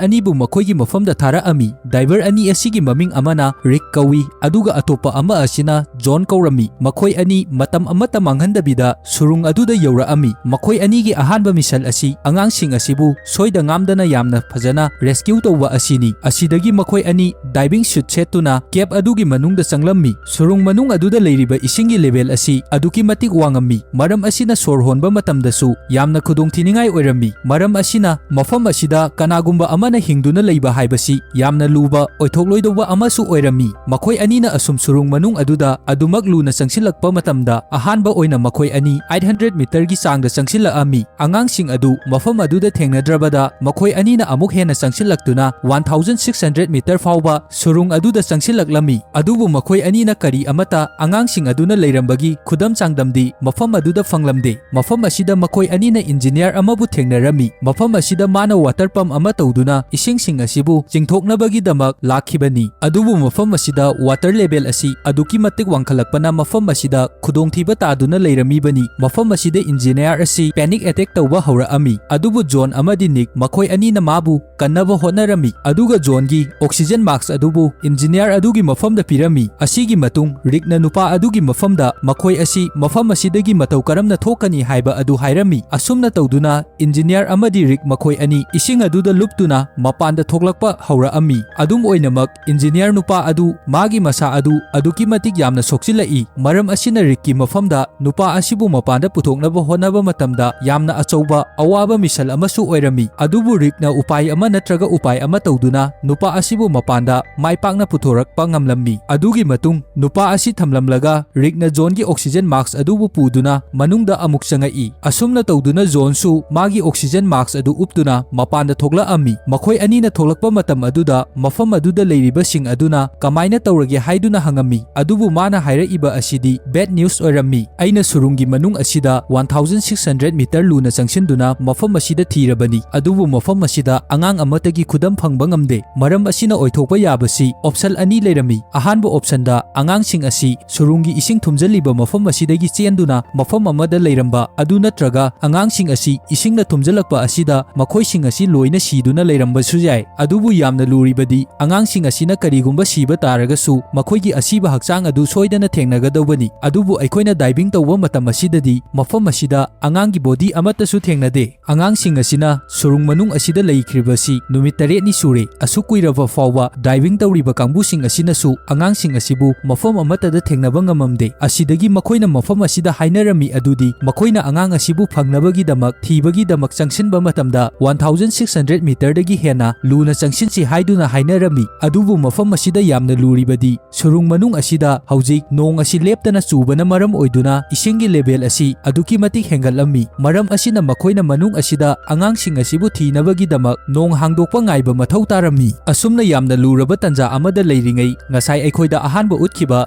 ꯑꯅꯤꯕꯨ ꯃꯈꯣꯏꯒꯤ ꯃꯐꯝꯗ ꯊꯥꯔꯛꯑꯝꯃꯤ꯫ ꯗꯥꯏꯚꯔ ꯑꯅꯤ ꯑꯁꯤꯒꯤ ꯃꯃꯤꯡ ꯑꯃꯅ ꯔꯤꯛ ꯀꯧꯏ, ꯑꯗꯨꯒ ꯑꯇꯣꯞꯄ ꯑꯃ ꯑꯁꯤꯅ ꯖꯣꯟ ꯀꯧꯔꯝꯃꯤ꯫ ꯃꯈꯣꯏ ꯑꯅꯤ ꯃꯇꯝ ꯑꯃꯠꯇ ꯃꯥꯡꯍꯟꯗꯕꯤꯗ ꯁꯨꯔꯨꯡ ꯑꯗꯨꯗ ꯌꯧꯔꯛꯑꯝꯃꯤ꯫ ꯃꯈꯣꯏ ꯑꯅꯤꯒꯤ ꯑꯍꯥꯟꯕ ꯃꯤꯁꯟ ꯑꯁꯤ ꯑꯉꯥꯡꯁꯤꯡ ꯑꯁꯤꯕꯨ ꯁꯣꯏꯗ ꯉꯥꯝꯗꯅ ꯌꯥꯝꯅ ꯐꯖꯅ ꯔꯦꯁꯀ꯭ꯌꯨ ꯇꯧꯕ ꯑꯁꯤꯅꯤ꯫ ꯑꯁꯤꯗꯒꯤ ꯃꯈꯣꯏ ꯑꯅꯤ ꯗꯥꯏꯚꯤꯡ ꯁꯨꯠ ꯁꯦꯠꯇꯨꯅ ꯀꯦꯞ ꯑꯗꯨꯒꯤ ꯃꯅꯨꯡꯗ ꯆꯪꯂꯝꯃꯤ꯫ ꯁꯨꯔꯨꯡ ꯃꯅꯨꯡ ꯑꯗꯨꯗ ꯂꯩꯔꯤꯕ ꯏꯁꯤꯡꯒꯤ ꯂꯦꯚꯦꯜ ꯑꯁꯤ ꯑꯗꯨꯛꯀꯤ ꯃꯇꯤꯛ ꯋꯥꯡꯉꯝꯃꯤ꯫ ꯃꯔꯝ ꯑꯁꯤꯅ ꯁꯣꯔ ꯍꯣꯟꯕ ꯃꯇꯝꯗꯁꯨ ꯌꯥꯝꯅ ꯈꯨꯗꯣꯡꯊꯤꯅꯤꯡꯉꯥꯏ ꯑꯣꯏꯔꯝꯃꯤ꯫ ꯃꯔꯝ ꯑꯁꯤꯅ ꯃꯐꯝ ꯑꯁꯤꯗ ꯀꯅꯥꯒꯨꯝꯕ ꯑꯃꯅ ꯍꯤꯡꯗꯨꯅ ꯂꯩꯕ ꯍꯥꯏꯕꯁꯤ ꯌꯥꯝꯅ ꯂꯨꯕ ꯑꯣꯏꯊꯣꯛꯂꯣꯏꯗꯧꯕ ꯑꯃꯁꯨ ꯑꯣꯏꯔꯝꯃꯤ꯫ ꯃꯈꯣꯏ ꯑꯅꯤꯅ ꯑꯁꯨꯝ ꯁꯨꯔꯨꯡ ꯃꯅꯨꯡ ꯑꯗꯨꯗ ꯑꯗꯨꯃꯛ ꯂꯨꯅ ꯆꯪꯁꯤꯜꯂꯛꯄ ꯃꯇꯝꯗ, ꯑꯍꯥꯟꯕ ꯑꯣꯏꯅ ꯃꯈꯣꯏ ꯑꯅꯤ ꯑꯩꯠ ꯍꯟꯗ꯭ꯔꯦꯠ ꯃꯤꯇꯔꯒꯤ ꯆꯥꯡꯗ ꯆꯪꯁꯤꯜꯂꯛꯑꯝꯃꯤ꯫ ꯑꯉꯥꯡꯁꯤꯡ ꯑꯗꯨ ꯃꯐꯝ ꯑꯗꯨꯗ ꯊꯦꯡꯅꯗ꯭ꯔꯕꯗ, ꯃꯈꯣꯏ ꯑꯅꯤꯅ ꯑꯃꯨꯛ ꯍꯦꯟꯅ ꯆꯪꯁꯤꯜꯂꯛꯇꯨꯅ one thousand six hundred metre ꯐꯥꯎꯕ ꯁꯨꯔꯨꯡ ꯑꯗꯨꯗ ꯆꯪꯁꯤꯜꯂꯛꯂꯝꯃꯤ꯫ ꯑꯗꯨꯕꯨ ꯃꯈꯣꯏ ꯑꯅꯤꯅ ꯀꯔꯤ ꯑꯃꯠꯇ ꯑꯉꯥꯡꯁꯤꯡ ꯑꯗꯨꯅ ꯂꯩꯔꯝꯕꯒꯤ ꯈꯨꯗꯝ ꯆꯥꯡꯗꯝꯗꯤ ꯃꯐꯝ ꯑꯗꯨꯗ ꯐꯪꯂꯝꯗꯦ꯫ ꯃꯐꯝ ꯑꯁꯤꯗ ꯃꯈꯣꯏ ꯑꯅꯤꯅ ꯏꯟꯖꯤꯅꯤꯌꯥꯔ ꯑꯃꯕꯨ ꯊꯦꯡꯅꯔꯝꯃꯤ꯫ ꯃꯐꯝ ꯑꯁꯤꯗ ꯃꯥꯅ ꯋꯥꯇꯔ ꯄꯝ ꯑꯃ ꯇꯧꯗꯨꯅ ꯏꯁꯤꯡꯁꯤꯡ ꯑꯁꯤꯕꯨ ꯆꯤꯡꯊꯣꯛꯅꯕꯒꯤꯗꯃꯛ ꯂꯥꯛꯈꯤꯕꯅꯤ꯫ ꯑꯗꯨꯕꯨ ꯃꯐꯝ ꯑꯁꯤꯗ ꯋꯥꯇꯔ ꯂꯦꯚꯦꯜ ꯑꯁꯤ ꯑꯗꯨꯛꯀꯤ ꯃꯇꯤꯛ ꯋꯥꯡꯈꯠꯂꯛꯄꯅ ꯃꯐꯝ ꯑꯁꯤꯗ ꯈꯨꯗꯣꯡꯊꯤꯕ ꯇꯥꯗꯨꯅ ꯂꯩꯔꯝꯃꯤꯕꯅꯤ꯫ ꯃꯐꯝ ꯑꯁꯤꯗ ꯏꯟꯖꯤꯅꯤꯌꯥꯔ ꯑꯁꯤ ꯄꯦꯅꯤꯛ ꯑꯦꯇꯦꯛ ꯇꯧꯕ ꯍꯧꯔꯛꯑꯝꯃꯤ꯫ ꯑꯗꯨꯕꯨ ꯖꯣꯟ ꯑꯃꯗꯤ ꯅꯤꯛ ꯃꯈꯣꯏ ꯑꯅꯤꯅ ꯃꯥꯕꯨ ꯀꯟꯅꯕ ꯍꯣꯠꯅꯔꯝꯃꯤ꯫ ꯑꯗꯨꯒ ꯖꯣꯟꯒꯤ ꯑꯣꯛꯁꯤꯖꯦꯟ ꯃꯥꯁ꯭ꯛ ꯑꯗꯨꯕꯨ ꯏꯟꯖꯤꯅꯤꯌꯥꯔ ꯑꯗꯨꯒꯤ ꯃꯐꯝꯗ ꯄꯤꯔꯝꯃꯤ꯫ ꯑꯁꯤꯒꯤ ꯃꯇꯨꯡ ꯔꯤꯛꯅ ꯅꯨꯄꯥ ꯑꯗꯨꯒꯤ ꯃꯐꯝꯗ ꯃꯈꯣꯏ ꯑꯁꯤ ꯃꯐꯝ ꯑꯁꯤꯗꯒꯤ ꯃꯇꯧ ꯀꯔꯝꯅ ꯊꯣꯛꯀꯅꯤ ꯍꯥꯏꯕ ꯑꯗꯨ ꯍꯥꯏꯔꯝꯃꯤ꯫ ꯑꯁꯨꯝꯅ ꯇꯧꯗꯨꯅ ꯏꯟꯖꯤꯅꯤꯌꯥꯔ ꯑꯃꯗꯤ ꯔꯤꯛ ꯃꯈꯣꯏ ꯑꯅꯤ ꯏꯁꯤꯡ ꯑꯗꯨꯗ ꯂꯨꯞꯇꯨꯅ ꯃꯄꯥꯟꯗ ꯊꯣꯛꯂꯛꯄ ꯍꯧꯔꯛꯑꯝꯃꯤ꯫ ꯑꯗꯨꯝ ꯑꯣꯏꯅꯃꯛ, ꯏꯟꯖꯤꯅꯤꯌꯥꯔ ꯅꯨꯄꯥ ꯑꯗꯨ ꯃꯥꯒꯤ ꯃꯁꯥ ꯑꯗꯨ ꯑꯗꯨꯛꯀꯤ ꯃꯇꯤꯛ ꯌꯥꯝꯅ ꯁꯣꯛꯆꯤꯜꯂꯛꯏ꯫ ꯃꯔꯝ ꯑꯁꯤꯅ ꯔꯤꯛꯀꯤ ꯃꯐꯝꯗ ꯅꯨꯄꯥ ꯑꯁꯤꯕꯨ ꯃꯄꯥꯟꯗ ꯄꯨꯊꯣꯛꯅꯕ ꯍꯣꯠꯅꯕ ꯃꯇꯝꯗ ꯌꯥꯝꯅ ꯑꯆꯧꯕ ꯑꯋꯥꯕ ꯃꯤꯁꯟ ꯑꯃꯁꯨ ꯑꯣꯏꯔꯝꯃꯤ꯫ ꯑꯗꯨꯕꯨ ꯔꯤꯛꯅ ꯎꯄꯥꯏ ꯑꯃ ꯅꯠꯇ꯭ꯔꯒ ꯎꯄꯥꯏ ꯑꯃ ꯇꯧꯗꯨꯅ ꯅꯨꯄꯥ ꯑꯁꯤꯕꯨ ꯃꯄꯥꯟꯗ ꯃꯥꯏ ꯄꯥꯛꯅ ꯄꯨꯊꯣꯔꯛꯄ ꯉꯝꯂꯝꯃꯤ꯫ ꯑꯗꯨꯒꯤ ꯃꯇꯨꯡ ꯅꯨꯄꯥ ꯑꯁꯤ ꯊꯝꯂꯝꯂꯒ ꯔꯤꯛꯅ ꯖꯣꯟꯒꯤ ꯑꯣꯛꯁꯤꯖꯦꯟ ꯃꯥꯁ꯭ꯛ ꯑꯗꯨꯕꯨ ꯄꯨꯗꯨꯅ ꯃꯅꯨꯡꯗ ꯑꯃꯨꯛ ꯆꯪꯉꯛꯏ꯫ ꯑꯁꯨꯝꯅ ꯇꯧꯗꯨꯅ ꯖꯣꯟꯁꯨ ꯃꯥꯒꯤ ꯑꯣꯛꯁꯤꯖꯦꯟ ꯃꯥꯁ꯭ꯛ ꯑꯗꯨ ꯎꯞꯇꯨꯅ ꯃꯄꯥꯟꯗ ꯊꯣꯛꯂꯛꯑꯝꯃꯤ꯫ ꯃꯈꯣꯏ ꯑꯅꯤꯅ ꯊꯣꯛꯂꯛꯄ ꯃꯇꯝ ꯑꯗꯨꯗ ꯃꯐꯝ ꯑꯗꯨꯗ ꯂꯩꯔꯤꯕꯁꯤꯡ ꯑꯗꯨꯅ ꯀꯃꯥꯏꯅ ꯇꯧꯔꯒꯦ ꯍꯥꯏꯗꯨꯅ ꯍꯪꯉꯝꯃꯤ꯫ ꯑꯗꯨꯕꯨ ꯃꯥꯅ ꯍꯥꯏꯔꯛꯏꯕ ꯑꯁꯤꯗꯤ ꯕꯦꯗ ꯅ꯭ꯌꯨꯁ ꯑꯣꯏꯔꯝꯃꯤ꯫ ꯑꯩꯅ ꯁꯨꯔꯨꯡꯒꯤ ꯃꯅꯨꯡ ꯑꯁꯤꯗ one thousand six hundred metre ꯂꯨꯅ ꯆꯪꯁꯤꯟꯗꯨꯅ ꯃꯐꯝ ꯑꯁꯤꯗ ꯊꯤꯔꯕꯅꯤ, ꯑꯗꯨꯕꯨ ꯃꯐꯝ ꯑꯁꯤꯗ ꯑꯉꯥꯡ ꯑꯃꯠꯇꯒꯤ ꯈꯨꯗꯝ ꯐꯪꯕ ꯉꯝꯗꯦ꯫ ꯃꯔꯝ ꯑꯁꯤꯅ ꯑꯣꯏꯊꯣꯛꯄ ꯌꯥꯕꯁꯤ ꯑꯣꯞꯁꯟ ꯑꯅꯤ ꯂꯩꯔꯝꯃꯤ꯫ ꯑꯍꯥꯟꯕ ꯑꯣꯞꯁꯟꯗ ꯑꯉꯥꯡꯁꯤꯡ ꯑꯁꯤ ꯁꯨꯔꯨꯡꯒꯤ ꯏꯁꯤꯡ ꯊꯨꯝꯖꯤꯜꯂꯤꯕ ꯃꯐꯝ ꯑꯁꯤꯗꯒꯤ ꯆꯦꯟꯗꯨꯅ ꯃꯐꯝ ꯑꯃꯗ ꯂꯩꯔꯝꯕ ꯑꯗꯨ ꯅꯠꯇ꯭ꯔꯒ ꯑꯉꯥꯡꯁꯤꯡ ꯑꯁꯤ ꯏꯁꯤꯡꯅ ꯊꯨꯝꯖꯤꯜꯂꯛꯄ ꯑꯁꯤꯗ ꯃꯈꯣꯏꯁꯤꯡ ꯑꯁꯤ ꯂꯣꯏꯅ ꯁꯤꯗꯨꯅ ꯂꯩꯔꯝꯕꯁꯨ ꯌꯥꯏ꯫ ꯑꯗꯨꯕꯨ ꯌꯥꯝꯅ ꯂꯨꯔꯤꯕꯗꯤ ꯑꯉꯥꯡꯁꯤꯡ ꯑꯁꯤꯅ ꯀꯔꯤꯒꯨꯝꯕ ꯁꯤꯕ ꯇꯥꯔꯒꯁꯨ ꯃꯈꯣꯏ ꯃꯈꯣꯏꯒꯤ ꯑꯁꯤꯕ ꯍꯛꯆꯥꯡ ꯑꯗꯨ ꯁꯣꯏꯗꯅ ꯊꯦꯡꯅꯒꯗꯧꯕꯅꯤ꯫ ꯑꯗꯨꯕꯨ ꯑꯩꯈꯣꯏꯅ diving ꯇꯧꯕ ꯃꯇꯝ ꯑꯁꯤꯗꯗꯤ ꯃꯐꯝ ꯑꯁꯤꯗ ꯑꯉꯥꯡꯒꯤ body ꯑꯃꯠꯇꯁꯨ ꯊꯦꯡꯅꯗꯦ꯫ ꯑꯉꯥꯡꯁꯤꯡ ꯑꯁꯤꯅ ꯁꯨꯔꯨꯡ ꯃꯅꯨꯡ ꯑꯁꯤꯗ ꯂꯩꯈ꯭ꯔꯤꯕꯁꯤ ꯅꯨꯃꯤꯠ ꯇꯔꯦꯠꯅꯤ ꯁꯨꯔꯦ꯫ ꯑꯁꯨꯛ ꯀꯨꯏꯔꯕ ꯐꯥꯎꯕ diving ꯇꯧꯔꯤꯕ ꯀꯥꯡꯕꯨꯁꯤꯡ ꯑꯁꯤꯅꯁꯨ ꯑꯉꯥꯡꯁꯤꯡ ꯑꯁꯤꯕꯨ ꯃꯐꯝ ꯑꯃꯠꯇꯗ ꯊꯦꯡꯅꯕ ꯉꯝꯃꯝꯗꯦ꯫ ꯑꯁꯤꯗꯒꯤ ꯃꯈꯣꯏꯅ ꯃꯐꯝ ꯑꯁꯤꯗ ꯍꯥꯏꯅꯔꯝꯃꯤ ꯑꯗꯨꯗꯤ ꯃꯈꯣꯏꯅ ꯑꯉꯥꯡ ꯑꯁꯤꯕꯨ ꯐꯪꯅꯕꯒꯤꯗꯃꯛ, ꯊꯤꯕꯒꯤꯗꯃꯛ ꯆꯪꯁꯤꯟꯕ ꯃꯇꯝꯗ one thousand six hundred meterꯗꯒꯤ ꯍꯦꯟꯅ ꯂꯨꯅ ꯆꯪꯁꯤꯟꯁꯤ ꯍꯥꯏꯗꯨꯅ ꯍꯥꯏꯅꯔꯝꯃꯤ꯫ ꯑꯗꯨꯕꯨ ꯃꯐꯝ ꯑꯁꯤꯗ ꯌꯥꯝꯅ ꯂꯨꯔꯤꯕꯗꯤ ꯁꯨꯔꯨꯡ ꯃꯅꯨꯡ ꯑꯁꯤꯗ ꯍꯧꯖꯤꯛ ꯅꯣꯡ ꯑꯁꯤ ꯂꯦꯞꯇꯅ ꯆꯨꯕꯅ ꯃꯔꯝ ꯑꯣꯏꯗꯨꯅ ꯏꯁꯤꯡꯒꯤ level ꯑꯁꯤ ꯑꯗꯨꯛꯀꯤ ꯃꯇꯤꯛ ꯍꯦꯟꯒꯠꯂꯝꯃꯤ꯫ ꯃꯔꯝ ꯑꯁꯤꯅ ꯃꯈꯣꯏꯅ ꯃꯅꯨꯡ ꯑꯁꯤꯗ ꯑꯉꯥꯡꯁꯤꯡ ꯑꯁꯤꯕꯨ ꯊꯤꯅꯕꯒꯤꯗꯃꯛ ꯅꯣꯡ ꯍꯥꯡꯗꯣꯛꯄ ꯉꯥꯏꯕ ꯃꯊꯧ ꯇꯥꯔꯝꯃꯤ꯫ ꯑꯁꯨꯝꯅ ꯌꯥꯝꯅ ꯂꯨꯔꯕ ꯇꯥꯟꯖꯥ ꯑꯃꯗ ꯂꯩꯔꯤꯉꯩ, ꯉꯁꯥꯏ ꯑꯩꯈꯣꯏꯗ ꯑꯍꯥꯟꯕ ꯎꯠꯈꯤꯕ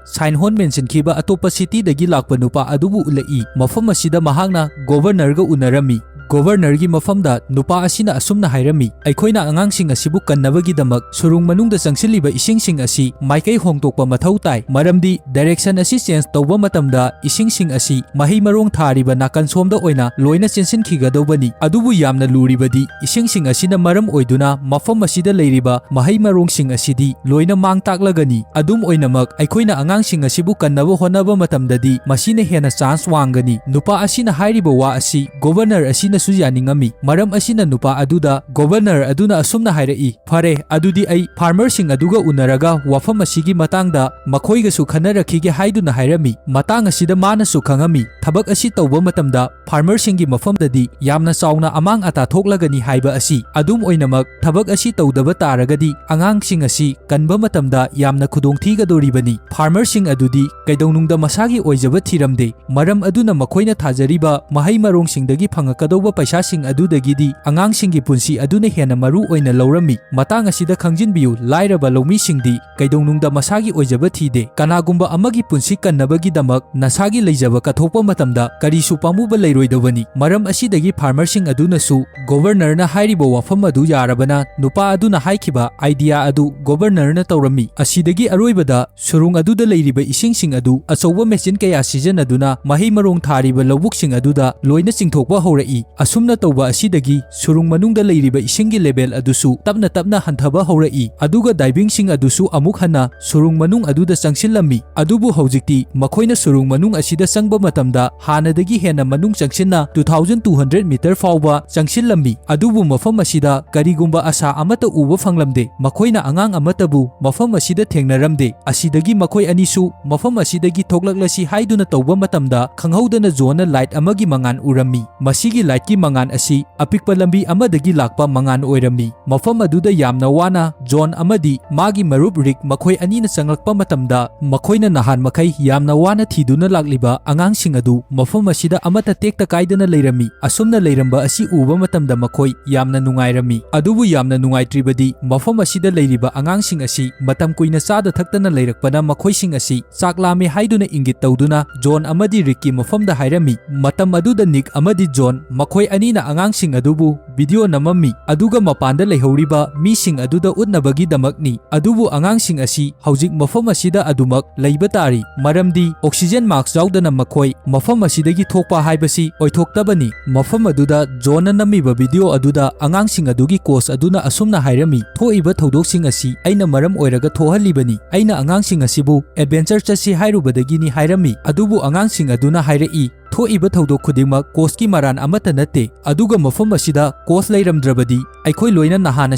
Saint Hon ꯃꯦꯟꯁꯤꯟꯈꯤꯕ ꯑꯇꯣꯞꯄ cityꯗꯒꯤ ꯂꯥꯛꯄ ꯅꯨꯄꯥ ꯑꯗꯨꯕꯨ ꯎꯠꯂꯛꯏ꯫ ꯃꯐꯝ ꯑꯁꯤꯗ ꯃꯍꯥꯛꯅ governorꯒ ꯎꯅꯔꯝꯃꯤ꯫ Governorꯒꯤ ꯃꯐꯝꯗ ꯅꯨꯄꯥ ꯑꯁꯤꯅ ꯑꯁꯨꯝꯅ ꯍꯥꯏꯔꯝꯃꯤ, "ꯑꯩꯈꯣꯏꯅ ꯑꯉꯥꯡꯁꯤꯡ ꯑꯁꯤꯕꯨ ꯀꯟꯅꯕꯒꯤꯗꯃꯛ ꯁꯨꯔꯨꯡ ꯃꯅꯨꯡꯗ ꯆꯪꯁꯤꯜꯂꯤꯕ ꯏꯁꯤꯡꯁꯤꯡ ꯑꯁꯤ ꯃꯥꯏꯀꯩ ꯍꯣꯡꯗꯣꯛꯄ ꯃꯊꯧ ꯇꯥꯏ, ꯃꯔꯝꯗꯤ direction ꯑꯁꯤ change ꯇꯧꯕ ꯃꯇꯝꯗ ꯏꯁꯤꯡꯁꯤꯡ ꯑꯁꯤ ꯃꯍꯩ ꯃꯔꯣꯡ ꯊꯥꯔꯤꯕ ꯅꯥꯀꯟ ꯁꯣꯝꯗ ꯑꯣꯏꯅ ꯂꯣꯏꯅ ꯆꯦꯟꯁꯤꯟꯈꯤꯒꯗꯧꯕꯅꯤ꯫ ꯑꯗꯨꯕꯨ ꯌꯥꯝꯅ ꯂꯨꯔꯤꯕꯗꯤ ꯏꯁꯤꯡꯁꯤꯡ ꯑꯁꯤꯅ ꯃꯔꯝ ꯑꯣꯏꯗꯨꯅ ꯃꯐꯝ ꯑꯁꯤꯗ ꯂꯩꯔꯤꯕ ꯃꯍꯩ ꯃꯔꯣꯡꯁꯤꯡ ꯑꯁꯤꯗꯤ ꯂꯣꯏꯅ ꯃꯥꯡ ꯇꯥꯛꯂꯒꯅꯤ꯫ ꯑꯗꯨꯝ ꯑꯣꯏꯅꯃꯛ, ꯑꯩꯈꯣꯏꯅ ꯑꯉꯥꯡꯁꯤꯡ ꯑꯁꯤꯕꯨ ꯀꯟꯅꯕ ꯍꯣꯠꯅꯕ ꯃꯇꯝꯗꯗꯤ ꯃꯁꯤꯅ ꯍꯦꯟꯅ chance ꯋꯥꯡꯒꯅꯤ꯫" ꯅꯨꯄꯥ ꯑꯁꯤꯅ ꯍꯥꯏꯔꯤꯕ ꯋꯥ ꯑꯁꯤ governor ꯑꯁꯤꯅꯁꯨ ꯌꯥꯅꯤꯡꯉꯝꯃꯤ꯫ ꯃꯔꯝ ꯑꯁꯤꯅ ꯅꯨꯄꯥ ꯑꯗꯨꯗ governor ꯑꯗꯨꯅ ꯑꯁꯨꯝꯅ ꯍꯥꯏꯔꯛꯏ, "ꯐꯔꯦ, ꯑꯗꯨꯗꯤ ꯑꯩ farmerꯁꯤꯡ ꯑꯗꯨꯒ ꯎꯅꯔꯒ ꯋꯥꯐꯝ ꯑꯁꯤꯒꯤ ꯃꯇꯥꯡꯗ ꯃꯈꯣꯏꯒꯁꯨ ꯈꯟꯅꯔꯛꯈꯤꯒꯦ" ꯍꯥꯏꯗꯨꯅ ꯍꯥꯏꯔꯝꯃꯤ꯫ ꯃꯇꯥꯡ ꯑꯁꯤꯗ ꯃꯥꯅꯁꯨ ꯈꯪꯉꯝꯃꯤ, ꯊꯕꯛ ꯑꯁꯤ ꯇꯧꯕ ꯃꯇꯝꯗ farmerꯁꯤꯡꯒꯤ ꯃꯐꯝꯗꯗꯤ ꯌꯥꯝꯅ ꯆꯥꯎꯅ ꯑꯃꯥꯡ ꯑꯇꯥ ꯊꯣꯛꯂꯒꯅꯤ ꯍꯥꯏꯕ ꯑꯁꯤ꯫ ꯑꯗꯨꯝ ꯑꯣꯏꯅꯃꯛ, ꯊꯕꯛ ꯑꯁꯤ ꯇꯧꯗꯕ ꯇꯥꯔꯒꯗꯤ ꯑꯉꯥꯡꯁꯤꯡ ꯑꯁꯤ ꯀꯟꯕ ꯃꯇꯝꯗ ꯌꯥꯝꯅ ꯈꯨꯗꯣꯡꯊꯤꯒꯗꯧꯔꯤꯕꯅꯤ꯫ Farmerꯁꯤꯡ ꯑꯗꯨꯗꯤ ꯀꯩꯗꯧꯅꯨꯡꯗ ꯃꯁꯥꯒꯤ ꯑꯣꯏꯖꯕ ꯊꯤꯔꯝꯗꯦ꯫ ꯃꯔꯝ ꯑꯗꯨꯅ ꯃꯈꯣꯏꯅ ꯊꯥꯖꯔꯤꯕ ꯃꯍꯩ ꯃꯔꯣꯡꯁꯤꯡꯗꯒꯤ ꯐꯪꯉꯛꯀꯗꯧꯕ ꯄꯩꯁꯥꯁꯤꯡ ꯑꯗꯨꯗꯒꯤꯗꯤ ꯑꯉꯥꯡꯁꯤꯡꯒꯤ ꯄꯨꯟꯁꯤ ꯑꯗꯨꯅ ꯍꯦꯟꯅ ꯃꯔꯨ ꯑꯣꯏꯅ ꯂꯧꯔꯝꯃꯤ꯫ ꯃꯇꯥꯡ ꯑꯁꯤꯗ ꯈꯪꯖꯤꯟꯕꯤꯌꯨ, ꯂꯥꯏꯔꯕ ꯂꯧꯃꯤꯁꯤꯡꯗꯤ ꯀꯩꯗꯧꯅꯨꯡꯗ ꯃꯁꯥꯒꯤ ꯑꯣꯏꯖꯕ ꯊꯤꯗꯦ꯫ ꯀꯅꯥꯒꯨꯝꯕ ꯑꯃꯒꯤ ꯄꯨꯟꯁꯤ ꯀꯟꯅꯕꯒꯤꯗꯃꯛ ꯅꯁꯥꯒꯤ ꯂꯩꯖꯕ ꯀꯠꯊꯣꯛꯄ ꯃꯇꯝꯗ ꯀꯔꯤꯁꯨ ꯄꯥꯝꯃꯨꯕ ꯂꯩꯔꯣꯏꯗꯧꯕꯅꯤ꯫ ꯃꯔꯝ ꯑꯁꯤꯗꯒꯤ farmerꯁꯤꯡ ꯑꯗꯨꯅꯁꯨ governorꯅ ꯍꯥꯏꯔꯤꯕ ꯋꯥꯐꯝ ꯑꯗꯨ ꯌꯥꯔꯕꯅ ꯅꯨꯄꯥ ꯑꯗꯨꯅ ꯍꯥꯏꯈꯤꯕ idea ꯑꯗꯨ governorꯅ ꯇꯧꯔꯝꯃꯤ꯫ ꯑꯁꯤꯗꯒꯤ ꯑꯔꯣꯏꯕꯗ ꯁꯨꯔꯨꯡ ꯑꯗꯨꯗ ꯂꯩꯔꯤꯕ ꯏꯁꯤꯡꯁꯤꯡ ꯑꯗꯨ ꯑꯆꯧꯕ machine ꯀꯌꯥ ꯁꯤꯖꯤꯟꯅꯗꯨꯅ ꯃꯍꯩ ꯃꯔꯣꯡ ꯊꯥꯔꯤꯕ ꯂꯧꯕꯨꯛꯁꯤꯡ ꯑꯗꯨꯗ ꯂꯣꯏꯅ ꯆꯤꯡꯊꯣꯛꯄ ꯍꯧꯔꯛꯏ꯫ ꯑꯁꯨꯝꯅ ꯇꯧꯕ ꯑꯁꯤꯗꯒꯤ ꯁꯨꯔꯨꯡ ꯃꯅꯨꯡꯗ ꯂꯩꯔꯤꯕ ꯏꯁꯤꯡꯒꯤ ꯂꯦꯚꯦꯜ ꯑꯗꯨꯁꯨ ꯇꯞꯅ ꯇꯞꯅ ꯍꯟꯊꯕ ꯍꯧꯔꯛꯏ, ꯑꯗꯨꯒ ꯗꯥꯏꯚꯤꯡꯁꯤꯡ ꯑꯗꯨꯁꯨ ꯑꯃꯨꯛ ꯍꯟꯅ ꯁꯨꯔꯨꯡ ꯃꯅꯨꯡ ꯑꯗꯨꯗ ꯆꯪꯁꯤꯜꯂꯝꯃꯤ꯫ ꯑꯗꯨꯕꯨ ꯍꯧꯖꯤꯛꯇꯤ ꯃꯈꯣꯏꯅ ꯁꯨꯔꯨꯡ ꯃꯅꯨꯡ ꯑꯁꯤꯗ ꯆꯪꯕ ꯃꯇꯝꯗ ꯍꯥꯟꯅꯗꯒꯤ ꯍꯦꯟꯅ ꯃꯅꯨꯡ ꯆꯪꯁꯤꯟꯅ two thousand two hundred meter ꯐꯥꯎꯕ ꯆꯪꯁꯤꯜꯂꯝꯃꯤ꯫ ꯑꯗꯨꯕꯨ ꯃꯐꯝ ꯑꯁꯤꯗ ꯀꯔꯤꯒꯨꯝꯕ ꯑꯁꯥ ꯑꯃꯠꯇ ꯎꯕ ꯐꯪꯂꯝꯗꯦ꯫ ꯃꯈꯣꯏꯅ ꯑꯉꯥꯡ ꯑꯃꯠꯇꯕꯨ ꯃꯐꯝ ꯑꯁꯤꯗ ꯊꯦꯡꯅꯔꯝꯗꯦ꯫ ꯑꯁꯤꯗꯒꯤ ꯃꯈꯣꯏ ꯑꯅꯤꯁꯨ ꯃꯐꯝ ꯑꯁꯤꯗꯒꯤ ꯊꯣꯛꯂꯛꯂꯁꯤ ꯍꯥꯏꯗꯨꯅ ꯇꯧꯕ ꯃꯇꯝꯗ ꯈꯪꯍꯧꯗꯅ ꯖꯣꯟꯅ ꯂꯥꯏꯠ ꯑꯃꯒꯤ ꯃꯉꯥꯜ ꯎꯔꯝꯃꯤ꯫ ꯃꯁꯤꯒꯤ ꯂꯥꯏꯠꯀꯤ ꯃꯉꯥꯜ ꯑꯁꯤ ꯑꯄꯤꯛꯄ ꯂꯝꯕꯤ ꯑꯃꯗꯒꯤ ꯂꯥꯛꯄ ꯃꯉꯥꯜ ꯑꯣꯏꯔꯝꯃꯤ꯫ ꯃꯐꯝ ꯑꯗꯨꯗ ꯌꯥꯝꯅ ꯋꯥꯅ ꯖꯣꯟ ꯑꯃꯗꯤ ꯃꯥꯒꯤ ꯃꯔꯨꯞ ꯔꯤꯛ ꯃꯈꯣꯏ ꯑꯅꯤꯅ ꯆꯪꯂꯛꯄ ꯃꯇꯝꯗ ꯃꯈꯣꯏꯅ ꯅꯍꯥꯟ ꯃꯈꯩ ꯌꯥꯝꯅ ꯋꯥꯅ ꯊꯤꯗꯨꯅ ꯂꯥꯛꯂꯤꯕ ꯑꯉꯥꯡꯁꯤꯡ ꯑꯗꯨ ꯃꯐꯝ ꯑꯁꯤꯗ ꯑꯃꯠꯇ ꯇꯦꯛꯇ ꯀꯥꯏꯗꯅ ꯂꯩꯔꯝꯃꯤ꯫ ꯑꯁꯨꯝꯅ ꯂꯩꯔꯝꯕ ꯑꯁꯤ ꯎꯕ ꯃꯇꯝꯗ ꯃꯈꯣꯏ ꯌꯥꯝꯅ ꯅꯨꯡꯉꯥꯏꯔꯝꯃꯤ꯫ ꯑꯗꯨꯕꯨ ꯌꯥꯝꯅ ꯅꯨꯡꯉꯥꯏꯇ꯭ꯔꯤꯕꯗꯤ ꯃꯐꯝ ꯑꯁꯤꯗ ꯂꯩꯔꯤꯕ ꯑꯉꯥꯡꯁꯤꯡ ꯑꯁꯤ ꯃꯇꯝ ꯀꯨꯏꯅ ꯆꯥꯗ ꯊꯛꯇꯅ ꯂꯩꯔꯛꯄꯅ ꯃꯈꯣꯏꯁꯤꯡ ꯑꯁꯤ ꯆꯥꯛ ꯂꯥꯝꯃꯦ ꯍꯥꯏꯗꯨꯅ ꯏꯪꯒꯤꯠ ꯇꯧꯗꯨꯅ ꯖꯣꯟ ꯑꯃꯗꯤ ꯔꯤꯛꯀꯤ ꯃꯐꯝꯗ ꯍꯥꯏꯔꯝꯃꯤ꯫ ꯃꯇꯝ ꯑꯗꯨꯗ ꯅꯤꯛ ꯑꯃꯗꯤ ꯖꯣꯟ ꯃꯈꯣꯏ ꯑꯅꯤꯅ ꯑꯉꯥꯡꯁꯤꯡ ꯑꯗꯨꯕꯨ ꯚꯤꯗꯤꯑꯣ ꯅꯝꯃꯝꯃꯤ, ꯑꯗꯨꯒ ꯃꯄꯥꯟꯗ ꯂꯩꯍꯧꯔꯤꯕ ꯃꯤꯁꯤꯡ ꯑꯗꯨꯗ ꯎꯠꯅꯕꯒꯤꯗꯃꯛꯅꯤ꯫ ꯑꯗꯨꯕꯨ ꯑꯉꯥꯡꯁꯤꯡ ꯑꯁꯤ ꯍꯧꯖꯤꯛ ꯃꯐꯝ ꯑꯁꯤꯗ ꯑꯗꯨꯃꯛ ꯂꯩꯕ ꯇꯥꯔꯤ, ꯃꯔꯝꯗꯤ ꯑꯣꯛꯁꯤꯖꯦꯟ ꯃꯥꯛꯁ ꯌꯥꯎꯗꯅ ꯃꯈꯣꯏ ꯃꯐꯝ ꯑꯁꯤꯗꯒꯤ ꯊꯣꯛꯄ ꯍꯥꯏꯕꯁꯤ ꯑꯣꯏꯊꯣꯛꯇꯕꯅꯤ꯫ ꯃꯐꯝ ꯑꯗꯨꯗ ꯖꯣꯟꯅ ꯅꯝꯃꯤꯕ ꯚꯤꯗꯤꯑꯣ ꯑꯗꯨꯗ ꯑꯉꯥꯡꯁꯤꯡ ꯑꯗꯨꯒꯤ ꯀꯣꯆ ꯑꯗꯨꯅ ꯑꯁꯨꯝꯅ ꯍꯥꯏꯔꯝꯃꯤ, "ꯊꯣꯛꯏꯕ ꯊꯧꯗꯣꯛꯁꯤꯡ ꯑꯁꯤ ꯑꯩꯅ ꯃꯔꯝ ꯑꯣꯏꯔꯒ ꯊꯣꯛꯍꯜꯂꯤꯕꯅꯤ꯫ ꯑꯩꯅ ꯑꯉꯥꯡꯁꯤꯡ ꯑꯁꯤꯕꯨ ꯑꯦꯗꯚꯦꯟꯆꯔ ꯆꯠꯁꯤ ꯍꯥꯏꯔꯨꯕꯗꯒꯤꯅꯤ" ꯍꯥꯏꯔꯝꯃꯤ꯫ ꯑꯗꯨꯕꯨ ꯑꯉꯥꯡꯁꯤꯡ ꯑꯗꯨꯅ ꯍꯥꯏꯔꯛꯏ, "ꯊꯣꯛꯏꯕ ꯊꯧꯗꯣꯛ ꯈꯨꯗꯤꯡꯃꯛ ꯀꯣꯆꯀꯤ ꯃꯔꯥꯟ ꯑꯃꯠꯇ ꯅꯠꯇꯦ, ꯑꯗꯨꯒ ꯃꯐꯝ ꯑꯁꯤꯗ ꯀꯣꯆ ꯂꯩꯔꯝꯗ꯭ꯔꯕꯗꯤ ꯑꯩꯈꯣꯏ ꯂꯣꯏꯅ ꯅꯍꯥꯟꯅ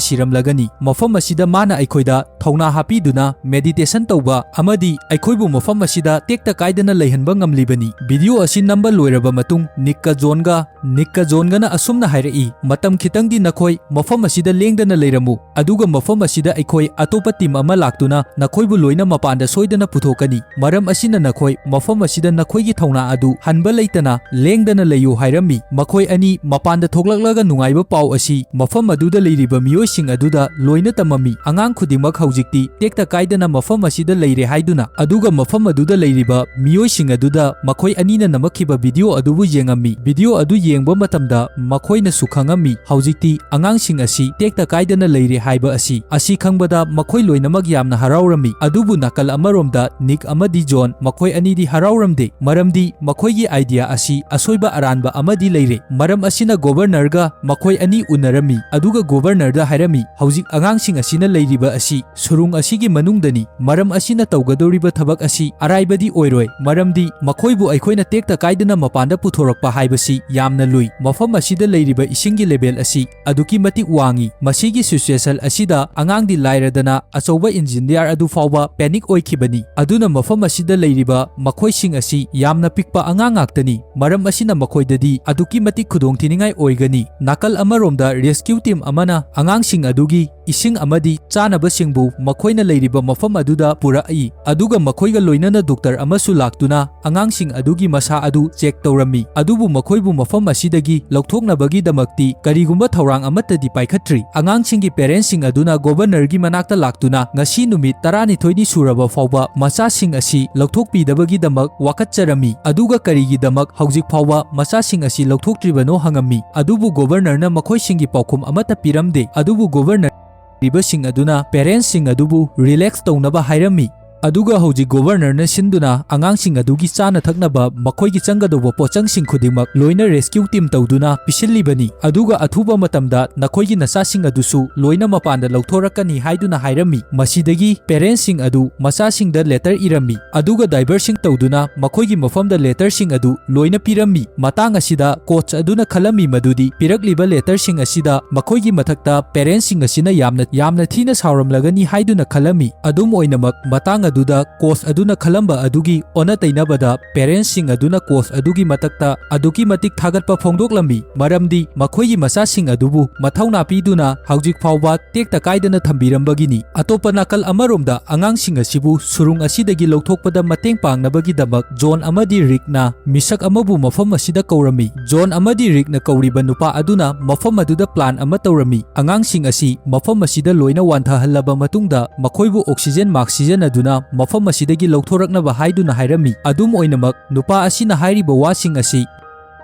ꯁꯤꯔꯝꯂꯒꯅꯤ꯫ ꯃꯐꯝ ꯑꯁꯤꯗ ꯃꯥꯅ ꯑꯩꯈꯣꯏꯗ ꯊꯧꯅꯥ ꯍꯥꯞꯄꯤꯗꯨꯅ ꯃꯦꯗꯤꯇꯦꯁꯟ ꯇꯧꯕ ꯑꯃꯗꯤ ꯑꯩꯈꯣꯏꯕꯨ ꯃꯐꯝ ꯑꯁꯤꯗ ꯇꯦꯛꯇ ꯀꯥꯏꯗꯅ ꯂꯩꯍꯟꯕ ꯉꯝꯂꯤꯕꯅꯤ"꯫ ꯚꯤꯗꯤꯑꯣ ꯑꯁꯤ ꯅꯝꯕ ꯂꯣꯏꯔꯕ ꯃꯇꯨꯡ ꯅꯤꯛꯀ ꯖꯣꯟꯒ ꯅꯤꯛꯀ ꯖꯣꯟꯒꯅ ꯑꯁꯨꯝꯅ ꯍꯥꯏꯔꯛꯏ, "ꯃꯇꯝ ꯈꯤꯇꯪꯗꯤ ꯅꯈꯣꯏ ꯃꯐꯝ ꯑꯁꯤꯗ ꯂꯦꯡꯗꯅ ꯂꯩꯔꯝꯃꯨ, ꯑꯗꯨꯒ ꯃꯐꯝ ꯑꯁꯤꯗ ꯑꯩꯈꯣꯏ ꯑꯇꯣꯞꯄ ꯇꯤꯝ ꯑꯃ ꯂꯥꯛꯇꯨꯅ ꯅꯈꯣꯏꯕꯨ ꯂꯣꯏꯅ ꯃꯄꯥꯟꯗ ꯁꯣꯏꯗꯅ ꯄꯨꯊꯣꯛꯀꯅꯤ꯫ ꯃꯔꯝ ꯑꯁꯤꯅ ꯅꯈꯣꯏ ꯃꯐꯝ ꯑꯁꯤꯗ ꯅꯈꯣꯏꯒꯤ ꯊꯧꯅꯥ ꯑꯗꯨ ꯍꯟꯕ ꯂꯩꯇꯅ ꯂꯦꯡꯗꯅ ꯂꯩꯌꯨ" ꯍꯥꯏꯔꯝꯃꯤ꯫ ꯃꯈꯣꯏ ꯑꯅꯤ ꯃꯄꯥꯟꯗ ꯊꯣꯛꯂꯛꯂꯒ ꯅꯨꯡꯉꯥꯏꯕ ꯄꯥꯎ ꯑꯁꯤ ꯃꯐꯝ ꯑꯗꯨꯗ ꯂꯩꯔꯤꯕ ꯃꯤꯑꯣꯏꯁꯤꯡ ꯑꯗꯨꯗ ꯂꯣꯏꯅ ꯇꯝꯃꯝꯃꯤ꯫ ꯑꯉꯥꯡ ꯈꯨꯗꯤꯡꯃꯛ ꯍꯧꯖꯤꯛꯇꯤ ꯇꯦꯛꯇ ꯀꯥꯏꯗꯅ ꯃꯐꯝ ꯑꯁꯤꯗ ꯂꯩꯔꯦ ꯍꯥꯏꯗꯨꯅ, ꯑꯗꯨꯒ ꯃꯐꯝ ꯑꯗꯨꯗ ꯂꯩꯔꯤꯕ ꯃꯤꯑꯣꯏꯁꯤꯡ ꯑꯗꯨꯗ ꯃꯈꯣꯏ ꯑꯅꯤꯅ ꯅꯝꯃꯛꯈꯤꯕ ꯚꯤꯗꯤꯑꯣ ꯑꯗꯨꯕꯨ ꯌꯦꯡꯉꯝꯃꯤ꯫ ꯚꯤꯗꯤꯑꯣ ꯑꯗꯨ ꯌꯦꯡꯕ ꯃꯇꯝꯗ ꯃꯈꯣꯏꯅꯁꯨ ꯈꯪꯉꯝꯃꯤ, ꯍꯧꯖꯤꯛꯇꯤ ꯑꯉꯥꯡꯁꯤꯡ ꯑꯁꯤ ꯇꯦꯛꯇ ꯀꯥꯏꯗꯅ ꯂꯩꯔꯦ ꯍꯥꯏꯕ ꯑꯁꯤ꯫ ꯑꯁꯤ ꯈꯪꯕꯗ ꯃꯈꯣꯏ ꯂꯣꯏꯅꯃꯛ ꯌꯥꯝꯅ ꯍꯔꯥꯎꯔꯝꯃꯤ꯫ ꯑꯗꯨꯕꯨ ꯅꯥꯀꯜ ꯑꯃꯔꯣꯝꯗ ꯅꯤꯛ ꯑꯃꯗꯤ ꯖꯣꯟ ꯃꯈꯣꯏ ꯑꯅꯤꯗꯤ ꯍꯔꯥꯎꯔꯝꯗꯦ, ꯃꯔꯝꯗꯤ ꯃꯈꯣꯏꯒꯤ idea ꯑꯁꯤ ꯑꯁꯣꯏꯕ ꯑꯔꯥꯟꯕ ꯑꯃꯗꯤ ꯂꯩꯔꯦ꯫ ꯃꯔꯝ ꯑꯁꯤꯅ ꯒꯣꯚꯔꯅꯔꯒ ꯃꯈꯣꯏ ꯑꯅꯤ ꯎꯅꯔꯝꯃꯤ, ꯑꯗꯨꯒ ꯒꯣꯚꯔꯅꯔꯗ ꯍꯥꯏꯔꯝꯃꯤ, "ꯍꯧꯖꯤꯛ ꯑꯉꯥꯡꯁꯤꯡ ꯑꯁꯤꯅ ꯂꯩꯔꯤꯕ ꯑꯁꯤ ꯁꯨꯔꯨꯡ ꯑꯁꯤꯒꯤ ꯃꯅꯨꯡꯗꯅꯤ꯫ ꯃꯔꯝ ꯑꯁꯤꯅ ꯇꯧꯒꯗꯧꯔꯤꯕ ꯊꯕꯛ ꯑꯁꯤ ꯑꯔꯥꯏꯕꯗꯤ ꯑꯣꯏꯔꯣꯏ, ꯃꯔꯝꯗꯤ ꯃꯈꯣꯏꯕꯨ ꯑꯩꯈꯣꯏꯅ ꯇꯦꯛꯇ ꯀꯥꯏꯗꯅ ꯃꯄꯥꯟꯗ ꯄꯨꯊꯣꯔꯛꯄ ꯍꯥꯏꯕꯁꯤ ꯌꯥꯝꯅ ꯂꯨꯏ꯫ ꯃꯐꯝ ꯑꯁꯤꯗ ꯂꯩꯔꯤꯕ ꯏꯁꯤꯡꯒꯤ ꯂꯦꯚꯦꯜ ꯑꯁꯤ ꯑꯗꯨꯛꯀꯤ ꯃꯇꯤꯛ ꯋꯥꯡꯏ꯫ ꯃꯁꯤꯒꯤ ꯁꯤꯆꯨꯑꯦꯁꯟ ꯑꯁꯤꯗ ꯑꯉꯥꯡꯗꯤ ꯂꯥꯏꯔꯗꯅ ꯑꯆꯧꯕ ꯏꯟꯖꯤꯅꯤꯌꯥꯔ ꯑꯗꯨ ꯐꯥꯎꯕ ꯄꯦꯅꯤꯛ ꯑꯣꯏꯈꯤꯕꯅꯤ꯫ ꯑꯗꯨꯅ ꯃꯐꯝ ꯑꯁꯤꯗ ꯂꯩꯔꯤꯕ ꯃꯈꯣꯏꯁꯤꯡ ꯑꯁꯤ ꯌꯥꯝꯅ ꯄꯤꯛꯄ ꯑꯉꯥꯡ ꯉꯥꯛꯇꯅꯤ꯫ ꯃꯔꯝ ꯑꯁꯤꯅ ꯃꯈꯣꯏꯗꯗꯤ ꯑꯗꯨꯛꯀꯤ ꯃꯇꯤꯛ ꯈꯨꯗꯣꯡꯊꯤꯅꯤꯡꯉꯥꯏ ꯑꯣꯏꯒꯅꯤ꯫ ꯅꯥꯀꯜ ꯑꯃꯔꯣꯝꯗ ꯔꯦꯁꯀ꯭ꯌꯨ ꯇꯤꯝ ꯑꯃꯅ ꯑꯉꯥꯡꯁꯤꯡ ꯑꯗꯨꯒꯤ ꯏꯁꯤꯡ ꯑꯃꯗꯤ ꯆꯥꯅꯕꯁꯤꯡꯕꯨ ꯃꯈꯣꯏꯅ ꯂꯩꯔꯤꯕ ꯃꯐꯝ ꯑꯗꯨꯗ ꯄꯨꯔꯛꯏ, ꯑꯗꯨꯒ ꯃꯈꯣꯏꯒ ꯂꯣꯏꯅꯅ ꯗꯣꯛꯇꯔ ꯑꯃꯁꯨ ꯂꯥꯛꯇꯨꯅ ꯑꯉꯥꯡꯁꯤꯡ ꯑꯗꯨꯒꯤ ꯃꯁꯥ ꯑꯗꯨ ꯆꯦꯛ ꯇꯧꯔꯝꯃꯤ꯫ ꯑꯗꯨꯕꯨ ꯃꯈꯣꯏꯕꯨ ꯃꯐꯝ ꯑꯁꯤꯗꯒꯤ ꯂꯧꯊꯣꯛꯅꯕꯒꯤꯗꯃꯛꯇꯤ ꯀꯔꯤꯒꯨꯝꯕ ꯊꯧꯔꯥꯡ ꯑꯃꯠꯇꯗꯤ ꯄꯥꯏꯈꯠꯇ꯭ꯔꯤ꯫ ꯑꯉꯥꯡꯁꯤꯡꯒꯤ ꯄꯦꯔꯦꯟꯁꯁꯤꯡ ꯑꯗꯨꯅ ꯒꯣꯚꯔꯅꯔꯒꯤ ꯃꯅꯥꯛꯇ ꯂꯥꯛꯇꯨꯅ ꯉꯁꯤ ꯅꯨꯃꯤꯠ ꯇꯔꯥꯅꯤꯊꯣꯏꯅꯤ ꯁꯨꯔꯕ ꯐꯥꯎꯕ ꯃꯆꯥꯁꯤꯡ ꯑꯁꯤ ꯂꯧꯊꯣꯛꯄꯤꯗꯕꯒꯤꯗꯃꯛ ꯋꯥꯀꯠꯆꯔꯝꯃꯤ꯫ ꯑꯗꯨꯒ ꯀꯔꯤꯒꯤꯗꯃꯛ ꯍꯧꯖꯤꯛ ꯐꯥꯎꯕ ꯃꯆꯥꯁꯤꯡ ꯑꯁꯤ ꯂꯧꯊꯣꯛꯇ꯭ꯔꯤꯕꯅꯣ ꯍꯪꯉꯝꯃꯤ꯫ ꯑꯗꯨꯕꯨ ꯒꯣꯚꯔꯅꯔꯅ ꯃꯈꯣꯏꯁꯤꯡꯒꯤ ꯄꯥꯎꯈꯨꯝ ꯑꯃꯠꯇ ꯄꯤꯔꯝꯗꯦ꯫ ꯑꯗꯨꯕꯨ ꯒꯣꯚꯔꯅꯔ ꯂꯩꯔꯤꯕꯁꯤꯡ ꯑꯗꯨꯅ ꯄꯦꯔꯦꯟꯁꯁꯤꯡ ꯑꯗꯨꯕꯨ ꯔꯤꯂꯦꯛꯁ ꯇꯧꯅꯕ ꯍꯥꯏꯔꯝꯃꯤ꯫ ꯑꯗꯨꯒ ꯍꯧꯖꯤꯛ ꯒꯣꯚꯔꯅꯔꯅ ꯁꯤꯟꯗꯨꯅ ꯑꯉꯥꯡꯁꯤꯡ ꯑꯗꯨꯒꯤ ꯆꯥꯅ ꯊꯛꯅꯕ, ꯃꯈꯣꯏꯒꯤ ꯆꯪꯒꯗꯧꯕ ꯄꯣꯠꯆꯪꯁꯤꯡ ꯈꯨꯗꯤꯡꯃꯛ ꯂꯣꯏꯅ ꯔꯦꯁꯀ꯭ꯌꯨ ꯇꯤꯝ ꯇꯧꯗꯨꯅ ꯄꯤꯁꯤꯜꯂꯤꯕꯅꯤ꯫ ꯑꯗꯨꯒ ꯑꯊꯨꯕ ꯃꯇꯝꯗ ꯅꯈꯣꯏꯒꯤ ꯅꯆꯥꯁꯤꯡ ꯑꯗꯨꯁꯨ ꯂꯣꯏꯅ ꯃꯄꯥꯟꯗ ꯂꯧꯊꯣꯔꯛꯀꯅꯤ ꯍꯥꯏꯗꯨꯅ ꯍꯥꯏꯔꯝꯃꯤ꯫ ꯃꯁꯤꯗꯒꯤ ꯄꯦꯔꯦꯟꯁꯁꯤꯡ ꯑꯗꯨ ꯃꯆꯥꯁꯤꯡꯗ ꯂꯦꯇꯔ ꯏꯔꯝꯃꯤ꯫ ꯑꯗꯨꯒ ꯗꯥꯏꯚꯔꯁꯤꯡ ꯇꯧꯗꯨꯅ ꯃꯈꯣꯏꯒꯤ ꯃꯐꯝꯗ ꯂꯦꯇꯔꯁꯤꯡ ꯑꯗꯨ ꯂꯣꯏꯅ ꯄꯤꯔꯝꯃꯤ꯫ ꯃꯇꯥꯡ ꯑꯁꯤꯗ ꯀꯣꯆ ꯑꯗꯨꯅ ꯈꯜꯂꯝꯃꯤ ꯃꯗꯨꯗꯤ ꯄꯤꯔꯛꯂꯤꯕ ꯂꯦꯇꯔꯁꯤꯡ ꯑꯁꯤꯗ ꯃꯈꯣꯏꯒꯤ ꯃꯊꯛꯇ ꯄꯦꯔꯦꯟꯁꯁꯤꯡ ꯑꯁꯤꯅ ꯌꯥꯝꯅ, ꯌꯥꯝꯅ ꯊꯤꯅ ꯁꯥꯎꯔꯝꯂꯒꯅꯤ ꯍꯥꯏꯗꯨꯅ ꯈꯜꯂꯝꯃꯤ꯫ ꯑꯗꯨꯝ ꯑꯣꯏꯅꯃꯛ, ꯃꯇꯥꯡ ꯑꯗꯨꯗ ꯀꯣꯆ ꯑꯗꯨꯅ ꯈꯜꯂꯝꯕ ꯑꯗꯨꯒꯤ ꯑꯣꯟꯅ ꯇꯩꯅꯕꯗ ꯄꯦꯔꯦꯟꯁꯁꯤꯡ ꯑꯗꯨꯅ ꯀꯣꯆ ꯑꯗꯨꯒꯤ ꯃꯊꯛꯇ ꯑꯗꯨꯛꯀꯤ ꯃꯇꯤꯛ ꯊꯥꯒꯠꯄ ꯐꯣꯡꯗꯣꯛꯂꯝꯃꯤ, ꯃꯔꯝꯗꯤ ꯃꯈꯣꯏꯒꯤ ꯃꯆꯥꯁꯤꯡ ꯑꯗꯨꯕꯨ ꯃꯊꯧꯅꯥ ꯄꯤꯗꯨꯅ ꯍꯧꯖꯤꯛ ꯐꯥꯎꯕ ꯇꯦꯛꯇ ꯀꯥꯏꯗꯅ ꯊꯝꯕꯤꯔꯝꯕꯒꯤꯅꯤ꯫ ꯑꯇꯣꯞꯄ ꯅꯥꯀꯜ ꯑꯃꯔꯣꯝꯗ, ꯑꯉꯥꯡꯁꯤꯡ ꯑꯁꯤꯕꯨ ꯁꯨꯔꯨꯡ ꯑꯁꯤꯗꯒꯤ ꯂꯧꯊꯣꯛꯄꯗ ꯃꯇꯦꯡ ꯄꯥꯡꯅꯕꯒꯤꯗꯃꯛ ꯖꯣꯟ ꯑꯃꯗꯤ ꯔꯤꯛꯅ ꯃꯤꯁꯛ ꯑꯃꯕꯨ ꯃꯐꯝ ꯑꯁꯤꯗ ꯀꯧꯔꯝꯃꯤ꯫ ꯖꯣꯟ ꯑꯃꯗꯤ ꯔꯤꯛꯅ ꯀꯧꯔꯤꯕ ꯅꯨꯄꯥ ꯑꯗꯨꯅ ꯃꯐꯝ ꯑꯗꯨꯗ ꯄ꯭ꯂꯥꯟ ꯑꯃ ꯇꯧꯔꯝꯃꯤ꯫ ꯑꯉꯥꯡꯁꯤꯡ ꯑꯁꯤ ꯃꯐꯝ ꯑꯁꯤꯗ ꯂꯣꯏꯅ ꯋꯥꯟꯊꯍꯜꯂꯕ ꯃꯇꯨꯡꯗ, ꯃꯈꯣꯏꯕꯨ ꯑꯣꯛꯁꯤꯖꯦꯟ ꯃꯥꯛꯁ ꯁꯤꯖꯤꯟꯅꯗꯨꯅ ꯃꯐꯝ ꯑꯁꯤꯗꯒꯤ ꯂꯧꯊꯣꯔꯛꯅꯕ ꯍꯥꯏꯗꯨꯅ ꯍꯥꯏꯔꯝꯃꯤ꯫ ꯑꯗꯨꯝ ꯑꯣꯏꯅꯃꯛ, ꯅꯨꯄꯥ ꯑꯁꯤꯅ ꯍꯥꯏꯔꯤꯕ ꯋꯥꯁꯤꯡ ꯑꯁꯤ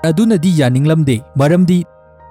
ꯑꯗꯨꯅꯗꯤ ꯌꯥꯅꯤꯡꯂꯝꯗꯦ, ꯃꯔꯝꯗꯤ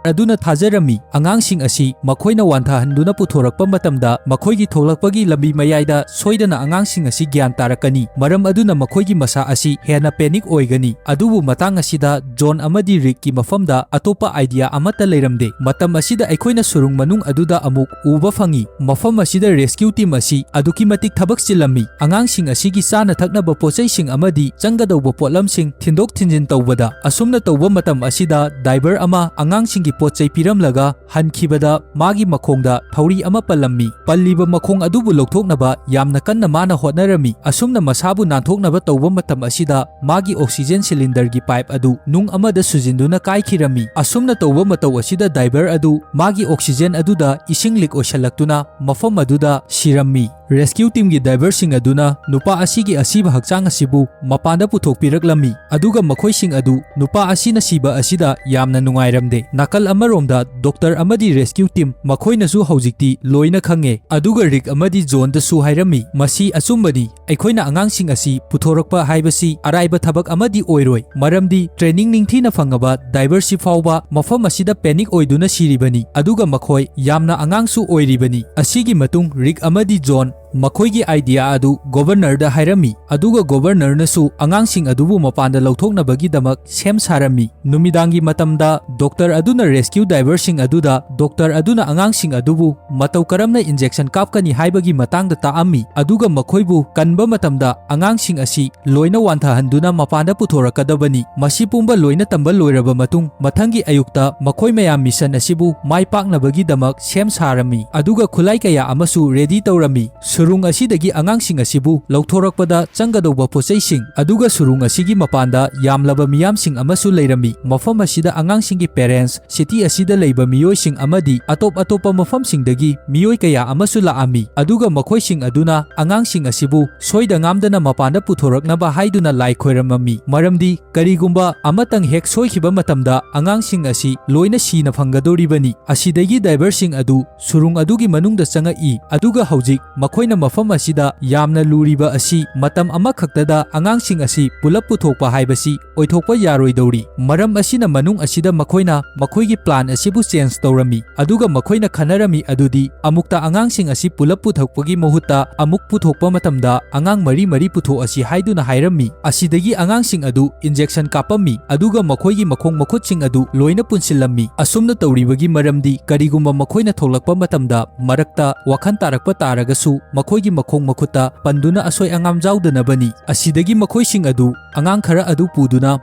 ꯑꯗꯨꯅ ꯊꯥꯖꯔꯝꯃꯤ꯫ ꯑꯉꯥꯡꯁꯤꯡ ꯑꯁꯤ ꯃꯈꯣꯏꯅ ꯋꯥꯟꯊꯍꯟꯗꯨꯅ ꯄꯨꯊꯣꯔꯛꯄ ꯃꯇꯝꯗ ꯃꯈꯣꯏꯒꯤ ꯊꯣꯛꯂꯛꯄꯒꯤ ꯂꯝꯕꯤ ꯃꯌꯥꯏꯗ ꯁꯣꯏꯗꯅ ꯑꯉꯥꯡꯁꯤꯡ ꯑꯁꯤ ꯒ꯭ꯌꯥꯟ ꯇꯥꯔꯛꯀꯅꯤ, ꯃꯔꯝ ꯑꯗꯨꯅ ꯃꯈꯣꯏꯒꯤ ꯃꯁꯥ ꯑꯁꯤ ꯍꯦꯟꯅ ꯄꯦꯅꯤꯛ ꯑꯣꯏꯒꯅꯤ꯫ ꯑꯗꯨꯕꯨ ꯃꯇꯥꯡ ꯑꯁꯤꯗ ꯖꯣꯟ ꯑꯃꯗꯤ ꯔꯤꯛꯀꯤ ꯃꯐꯝꯗ ꯑꯇꯣꯞꯄ ꯑꯥꯏꯗꯤꯌꯥ ꯑꯃꯠꯇ ꯂꯩꯔꯝꯗꯦ꯫ ꯃꯇꯝ ꯑꯁꯤꯗ ꯑꯩꯈꯣꯏꯅ ꯁꯨꯔꯨꯡ ꯃꯅꯨꯡ ꯑꯗꯨꯗ ꯑꯃꯨꯛ ꯎꯕ ꯐꯪꯏ꯫ ꯃꯐꯝ ꯑꯁꯤꯗ ꯔꯦꯁꯀ꯭ꯌꯨ ꯇꯤꯝ ꯑꯁꯤ ꯑꯗꯨꯛꯀꯤ ꯃꯇꯤꯛ ꯊꯕꯛ ꯆꯤꯜꯂꯝꯃꯤ꯫ ꯑꯉꯥꯡꯁꯤꯡ ꯑꯁꯤꯒꯤ ꯆꯥꯅ ꯊꯛꯅꯕ ꯄꯣꯠꯆꯩꯁꯤꯡ ꯑꯃꯗꯤ ꯆꯪꯒꯗꯧꯕ ꯄꯣꯠꯂꯝꯁꯤꯡ ꯊꯤꯟꯗꯣꯛ ꯊꯤꯟꯖꯤꯟ ꯇꯧꯕꯗ꯫ ꯑꯁꯨꯝꯅ ꯇꯧꯕ ꯃꯇꯝ ꯑꯁꯤꯗ ꯗꯥꯏꯚꯔ ꯑꯃ ꯑꯉꯥꯡꯁꯤꯡꯒꯤ ꯄꯣꯠ ꯆꯩ ꯄꯤꯔꯝꯂꯒ ꯍꯟꯈꯤꯕꯗ ꯃꯥꯒꯤ ꯃꯈꯣꯡꯗ ꯊꯧꯔꯤ ꯑꯃ ꯄꯜꯂꯝꯃꯤ꯫ ꯄꯜꯂꯤꯕ ꯃꯈꯣꯡ ꯑꯗꯨꯕꯨ ꯂꯧꯊꯣꯛꯅꯕ ꯌꯥꯝꯅ ꯀꯟꯅ ꯃꯥꯅ ꯍꯣꯠꯅꯔꯝꯃꯤ꯫ ꯑꯁꯨꯝꯅ ꯃꯁꯥꯕꯨ ꯅꯥꯟꯊꯣꯛꯅꯕ ꯇꯧꯕ ꯃꯇꯝ ꯑꯁꯤꯗ ꯃꯥꯒꯤ ꯑꯣꯛꯁꯤꯖꯦꯟ ꯁꯤꯂꯤꯟꯗꯔꯒꯤ ꯄꯥꯏꯞ ꯑꯗꯨ ꯅꯨꯡ ꯑꯃꯗ ꯁꯨꯖꯤꯟꯗꯨꯅ ꯀꯥꯏꯈꯤꯔꯝꯃꯤ꯫ ꯑꯁꯨꯝꯅ ꯇꯧꯕ ꯃꯇꯧ ꯑꯁꯤꯗ ꯗꯥꯏꯚꯔ ꯑꯗꯨ ꯃꯥꯒꯤ ꯑꯣꯛꯁꯤꯖꯦꯟ ꯑꯗꯨꯗ ꯏꯁꯤꯡ ꯂꯤꯛ ꯑꯣꯏꯁꯜꯂꯛꯇꯨꯅ ꯃꯐꯝ ꯑꯗꯨꯗ ꯁꯤꯔꯝꯃꯤ꯫ ꯔꯦꯁꯀ꯭ꯌꯨ ꯇꯤꯝꯒꯤ ꯗꯥꯏꯚꯔꯁꯤꯡ ꯑꯗꯨꯅ ꯅꯨꯄꯥ ꯑꯁꯤꯒꯤ ꯑꯁꯤꯕ ꯍꯛꯆꯥꯡ ꯑꯁꯤꯕꯨ ꯃꯄꯥꯟꯗ ꯄꯨꯊꯣꯛꯄꯤꯔꯛꯂꯝꯃꯤ, ꯑꯗꯨꯒ ꯃꯈꯣꯏꯁꯤꯡ ꯑꯗꯨ ꯅꯨꯄꯥ ꯑꯁꯤꯅ ꯁꯤꯕ ꯑꯁꯤꯗ ꯌꯥꯝꯅ ꯅꯨꯡꯉꯥꯏꯔꯝꯗꯦ꯫ ꯅꯥꯀꯜ ꯑꯃꯔꯣꯝꯗ ꯗꯣꯛꯇꯔ ꯑꯃꯗꯤ ꯔꯦꯁꯀ꯭ꯌꯨ ꯇꯤꯝ ꯃꯈꯣꯏꯅꯁꯨ ꯍꯧꯖꯤꯛꯇꯤ ꯂꯣꯏꯅ ꯈꯪꯉꯦ, ꯑꯗꯨꯒ ꯔꯤꯛ ꯑꯃꯗꯤ ꯖꯣꯟꯗꯁꯨ ꯍꯥꯏꯔꯝꯃꯤ, ꯃꯁꯤ ꯑꯆꯨꯝꯕꯅꯤ꯫ ꯑꯩꯈꯣꯏꯅ ꯑꯉꯥꯡꯁꯤꯡ ꯑꯁꯤ ꯄꯨꯊꯣꯔꯛꯄ ꯍꯥꯏꯕꯁꯤ ꯑꯔꯥꯏꯕ ꯊꯕꯛ ꯑꯃꯗꯤ ꯑꯣꯏꯔꯣꯏ, ꯃꯔꯝꯗꯤ ꯇ꯭ꯔꯦꯅꯤꯡ ꯅꯤꯡꯊꯤꯅ ꯐꯪꯉꯕ ꯗꯥꯏꯚꯔꯁꯤꯞ ꯐꯥꯎꯕ ꯃꯐꯝ ꯑꯁꯤꯗ ꯄꯦꯅꯤꯛ ꯑꯣꯏꯗꯨꯅ ꯁꯤꯔꯤꯕꯅꯤ, ꯑꯗꯨꯒ ꯃꯈꯣꯏ ꯌꯥꯝꯅ ꯑꯉꯥꯡꯁꯨ ꯑꯣꯏꯔꯤꯕꯅꯤ꯫ ꯑꯁꯤꯒꯤ ꯃꯇꯨꯡ ꯔꯤꯛ ꯑꯃꯗꯤ ꯖꯣꯟ ꯃꯈꯣꯏꯒꯤ ꯑꯥꯏꯗꯤꯌꯥ ꯑꯗꯨ ꯒꯣꯚꯔꯅꯔꯗ ꯍꯥꯏꯔꯝꯃꯤ, ꯑꯗꯨꯒ ꯒꯣꯚꯔꯅꯔꯅꯁꯨ ꯑꯉꯥꯡꯁꯤꯡ ꯑꯗꯨꯕꯨ ꯃꯄꯥꯟꯗ ꯂꯧꯊꯣꯛꯅꯕꯒꯤꯗꯃꯛ ꯁꯦꯝ ꯁꯥꯔꯝꯃꯤ꯫ ꯅꯨꯃꯤꯗꯥꯡꯒꯤ ꯃꯇꯝꯗ ꯗꯣꯛꯇꯔ ꯑꯗꯨꯅ ꯔꯦꯁꯀ꯭ꯌꯨ ꯗꯥꯏꯚꯔꯁꯤꯡ ꯑꯗꯨꯗ ꯗꯣꯛꯇꯔ ꯑꯗꯨꯅ ꯑꯉꯥꯡꯁꯤꯡ ꯑꯗꯨꯕꯨ ꯃꯇꯧ ꯀꯔꯝꯅ ꯏꯟꯖꯦꯛꯁꯟ ꯀꯥꯞꯀꯅꯤ ꯍꯥꯏꯕꯒꯤ ꯃꯇꯥꯡꯗ ꯇꯥꯛꯑꯝꯃꯤ, ꯑꯗꯨꯒ ꯃꯈꯣꯏꯕꯨ ꯀꯟꯕ ꯃꯇꯝꯗ ꯑꯉꯥꯡꯁꯤꯡ ꯑꯁꯤ ꯂꯣꯏꯅ ꯋꯥꯟꯊꯍꯟꯗꯨꯅ ꯃꯄꯥꯟꯗ ꯄꯨꯊꯣꯔꯛꯀꯗꯕꯅꯤ꯫ ꯃꯁꯤ ꯄꯨꯝꯕ ꯂꯣꯏꯅ ꯇꯝꯕ ꯂꯣꯏꯔꯕ ꯃꯇꯨꯡ, ꯃꯊꯪꯒꯤ ꯑꯌꯨꯛꯇ ꯃꯈꯣꯏ ꯃꯌꯥꯝ ꯃꯤꯁꯟ ꯑꯁꯤꯕꯨ ꯃꯥꯏ ꯄꯥꯛꯅꯕꯒꯤꯗꯃꯛ ꯁꯦꯝ ꯁꯥꯔꯝꯃꯤ, ꯑꯗꯨꯒ ꯈꯨꯠꯂꯥꯏ ꯀꯌꯥ ꯑꯃꯁꯨ ꯔꯦꯗꯤ ꯇꯧꯔꯝꯃꯤ꯫ ꯁꯨꯔꯨꯡ ꯑꯁꯤꯗꯒꯤ ꯑꯉꯥꯡꯁꯤꯡ ꯑꯁꯤꯕꯨ ꯂꯧꯊꯣꯔꯛꯄꯗ ꯆꯪꯒꯗꯧꯕ ꯄꯣꯠꯆꯩꯁꯤꯡ, ꯑꯗꯨꯒ ꯁꯨꯔꯨꯡ ꯑꯁꯤꯒꯤ ꯃꯄꯥꯟꯗ ꯌꯥꯝꯂꯕ ꯃꯤꯌꯥꯝꯁꯤꯡ ꯑꯃꯁꯨ ꯂꯩꯔꯝꯃꯤ꯫ ꯃꯐꯝ ꯑꯁꯤꯗ ꯑꯉꯥꯡꯁꯤꯡꯒꯤ ꯄꯦꯔꯦꯟꯠꯁ, ꯁꯤꯇꯤ ꯑꯁꯤꯗ ꯂꯩꯕ ꯃꯤꯑꯣꯏꯁꯤꯡ ꯑꯃꯗꯤ ꯑꯇꯣꯞ ꯑꯇꯣꯞꯄ ꯃꯐꯝꯁꯤꯡꯗꯒꯤ ꯃꯤꯑꯣꯏ ꯀꯌꯥ ꯑꯃꯁꯨ ꯂꯥꯛꯑꯝꯃꯤ, ꯑꯗꯨꯒ ꯃꯈꯣꯏꯁꯤꯡ ꯑꯗꯨꯅ ꯑꯉꯥꯡꯁꯤꯡ ꯑꯁꯤꯕꯨ ꯁꯣꯏꯗ ꯉꯥꯝꯗꯅ ꯃꯄꯥꯟꯗ ꯄꯨꯊꯣꯔꯛꯅꯕ ꯍꯥꯏꯗꯨꯅ ꯂꯥꯏ ꯈꯣꯏꯔꯝꯃꯝꯃꯤ, ꯃꯔꯝꯗꯤ ꯀꯔꯤꯒꯨꯝꯕ ꯑꯃꯇꯪ ꯍꯦꯛ ꯁꯣꯏꯈꯤꯕ ꯃꯇꯝꯗ ꯑꯉꯥꯡꯁꯤꯡ ꯑꯁꯤ ꯂꯣꯏꯅ ꯁꯤꯅ ꯐꯪꯒꯗꯧꯔꯤꯕꯅꯤ꯫ ꯑꯁꯤꯗꯒꯤ ꯗꯥꯏꯚꯔꯁꯤꯡ ꯑꯗꯨ ꯁꯨꯔꯨꯡ ꯑꯗꯨꯒꯤ ꯃꯅꯨꯡꯗ ꯆꯪꯉꯛꯏ, ꯑꯗꯨꯒ ꯍꯧꯖꯤꯛ ꯃꯈꯣꯏꯅ ꯃꯐꯝ ꯑꯁꯤꯗ ꯌꯥꯝꯅ ꯂꯨꯔꯤꯕ ꯑꯁꯤ ꯃꯇꯝ ꯑꯃꯈꯛꯇꯗ ꯑꯉꯥꯡꯁꯤꯡ ꯑꯁꯤ ꯄꯨꯂꯞ ꯄꯨꯊꯣꯛꯄ ꯍꯥꯏꯕꯁꯤ ꯑꯣꯏꯊꯣꯛꯄ ꯌꯥꯔꯣꯏꯗꯧꯔꯤ꯫ ꯃꯔꯝ ꯑꯁꯤꯅ ꯃꯅꯨꯡ ꯑꯁꯤꯗ ꯃꯈꯣꯏꯅ ꯃꯈꯣꯏꯒꯤ plan ꯑꯁꯤꯕꯨ change ꯇꯧꯔꯝꯃꯤ, ꯑꯗꯨꯒ ꯃꯈꯣꯏꯅ ꯈꯟꯅꯔꯝꯃꯤ ꯑꯗꯨꯗꯤ ꯑꯃꯨꯛꯇ ꯑꯉꯥꯡꯁꯤꯡ ꯑꯁꯤ ꯄꯨꯂꯞ ꯄꯨꯊꯣꯛꯄꯒꯤ ꯃꯍꯨꯠꯇ ꯑꯃꯨꯛ ꯄꯨꯊꯣꯛꯄ ꯃꯇꯝꯗ ꯑꯉꯥꯡ ꯃꯔꯤ ꯃꯔꯤ ꯄꯨꯊꯣꯛꯑꯁꯤ ꯍꯥꯏꯗꯨꯅ ꯍꯥꯏꯔꯝꯃꯤ꯫ ꯑꯁꯤꯗꯒꯤ ꯑꯉꯥꯡꯁꯤꯡ ꯑꯗꯨ injection ꯀꯥꯞꯄꯝꯃꯤ, ꯑꯗꯨꯒ ꯃꯈꯣꯏꯒꯤ ꯃꯈꯣꯡ ꯃꯈꯨꯠꯁꯤꯡ ꯑꯗꯨ ꯂꯣꯏꯅ ꯄꯨꯟꯁꯤꯜꯂꯝꯃꯤ꯫ ꯑꯁꯨꯝꯅ ꯇꯧꯔꯤꯕꯒꯤ ꯃꯔꯝꯗꯤ ꯀꯔꯤꯒꯨꯝꯕ ꯃꯈꯣꯏꯅ ꯊꯣꯛꯂꯛꯄ ꯃꯇꯝꯗ ꯃꯔꯛꯇ ꯋꯥꯈꯜ ꯇꯥꯔꯛꯄ ꯇꯥꯔꯒꯁꯨ ꯃꯈꯣꯏꯒꯤ ꯃꯈꯣꯡ ꯃꯈꯨꯠꯇ ꯄꯟꯗꯨꯅ ꯑꯁꯣꯏ ꯑꯉꯥꯝ ꯌꯥꯎꯗꯅꯕꯅꯤ꯫ ꯑꯁꯤꯗꯒꯤ ꯃꯈꯣꯏꯁꯤꯡ ꯑꯗꯨ ꯑꯉꯥꯡ ꯈꯔ ꯑꯗꯨ ꯄꯨꯗꯨꯅ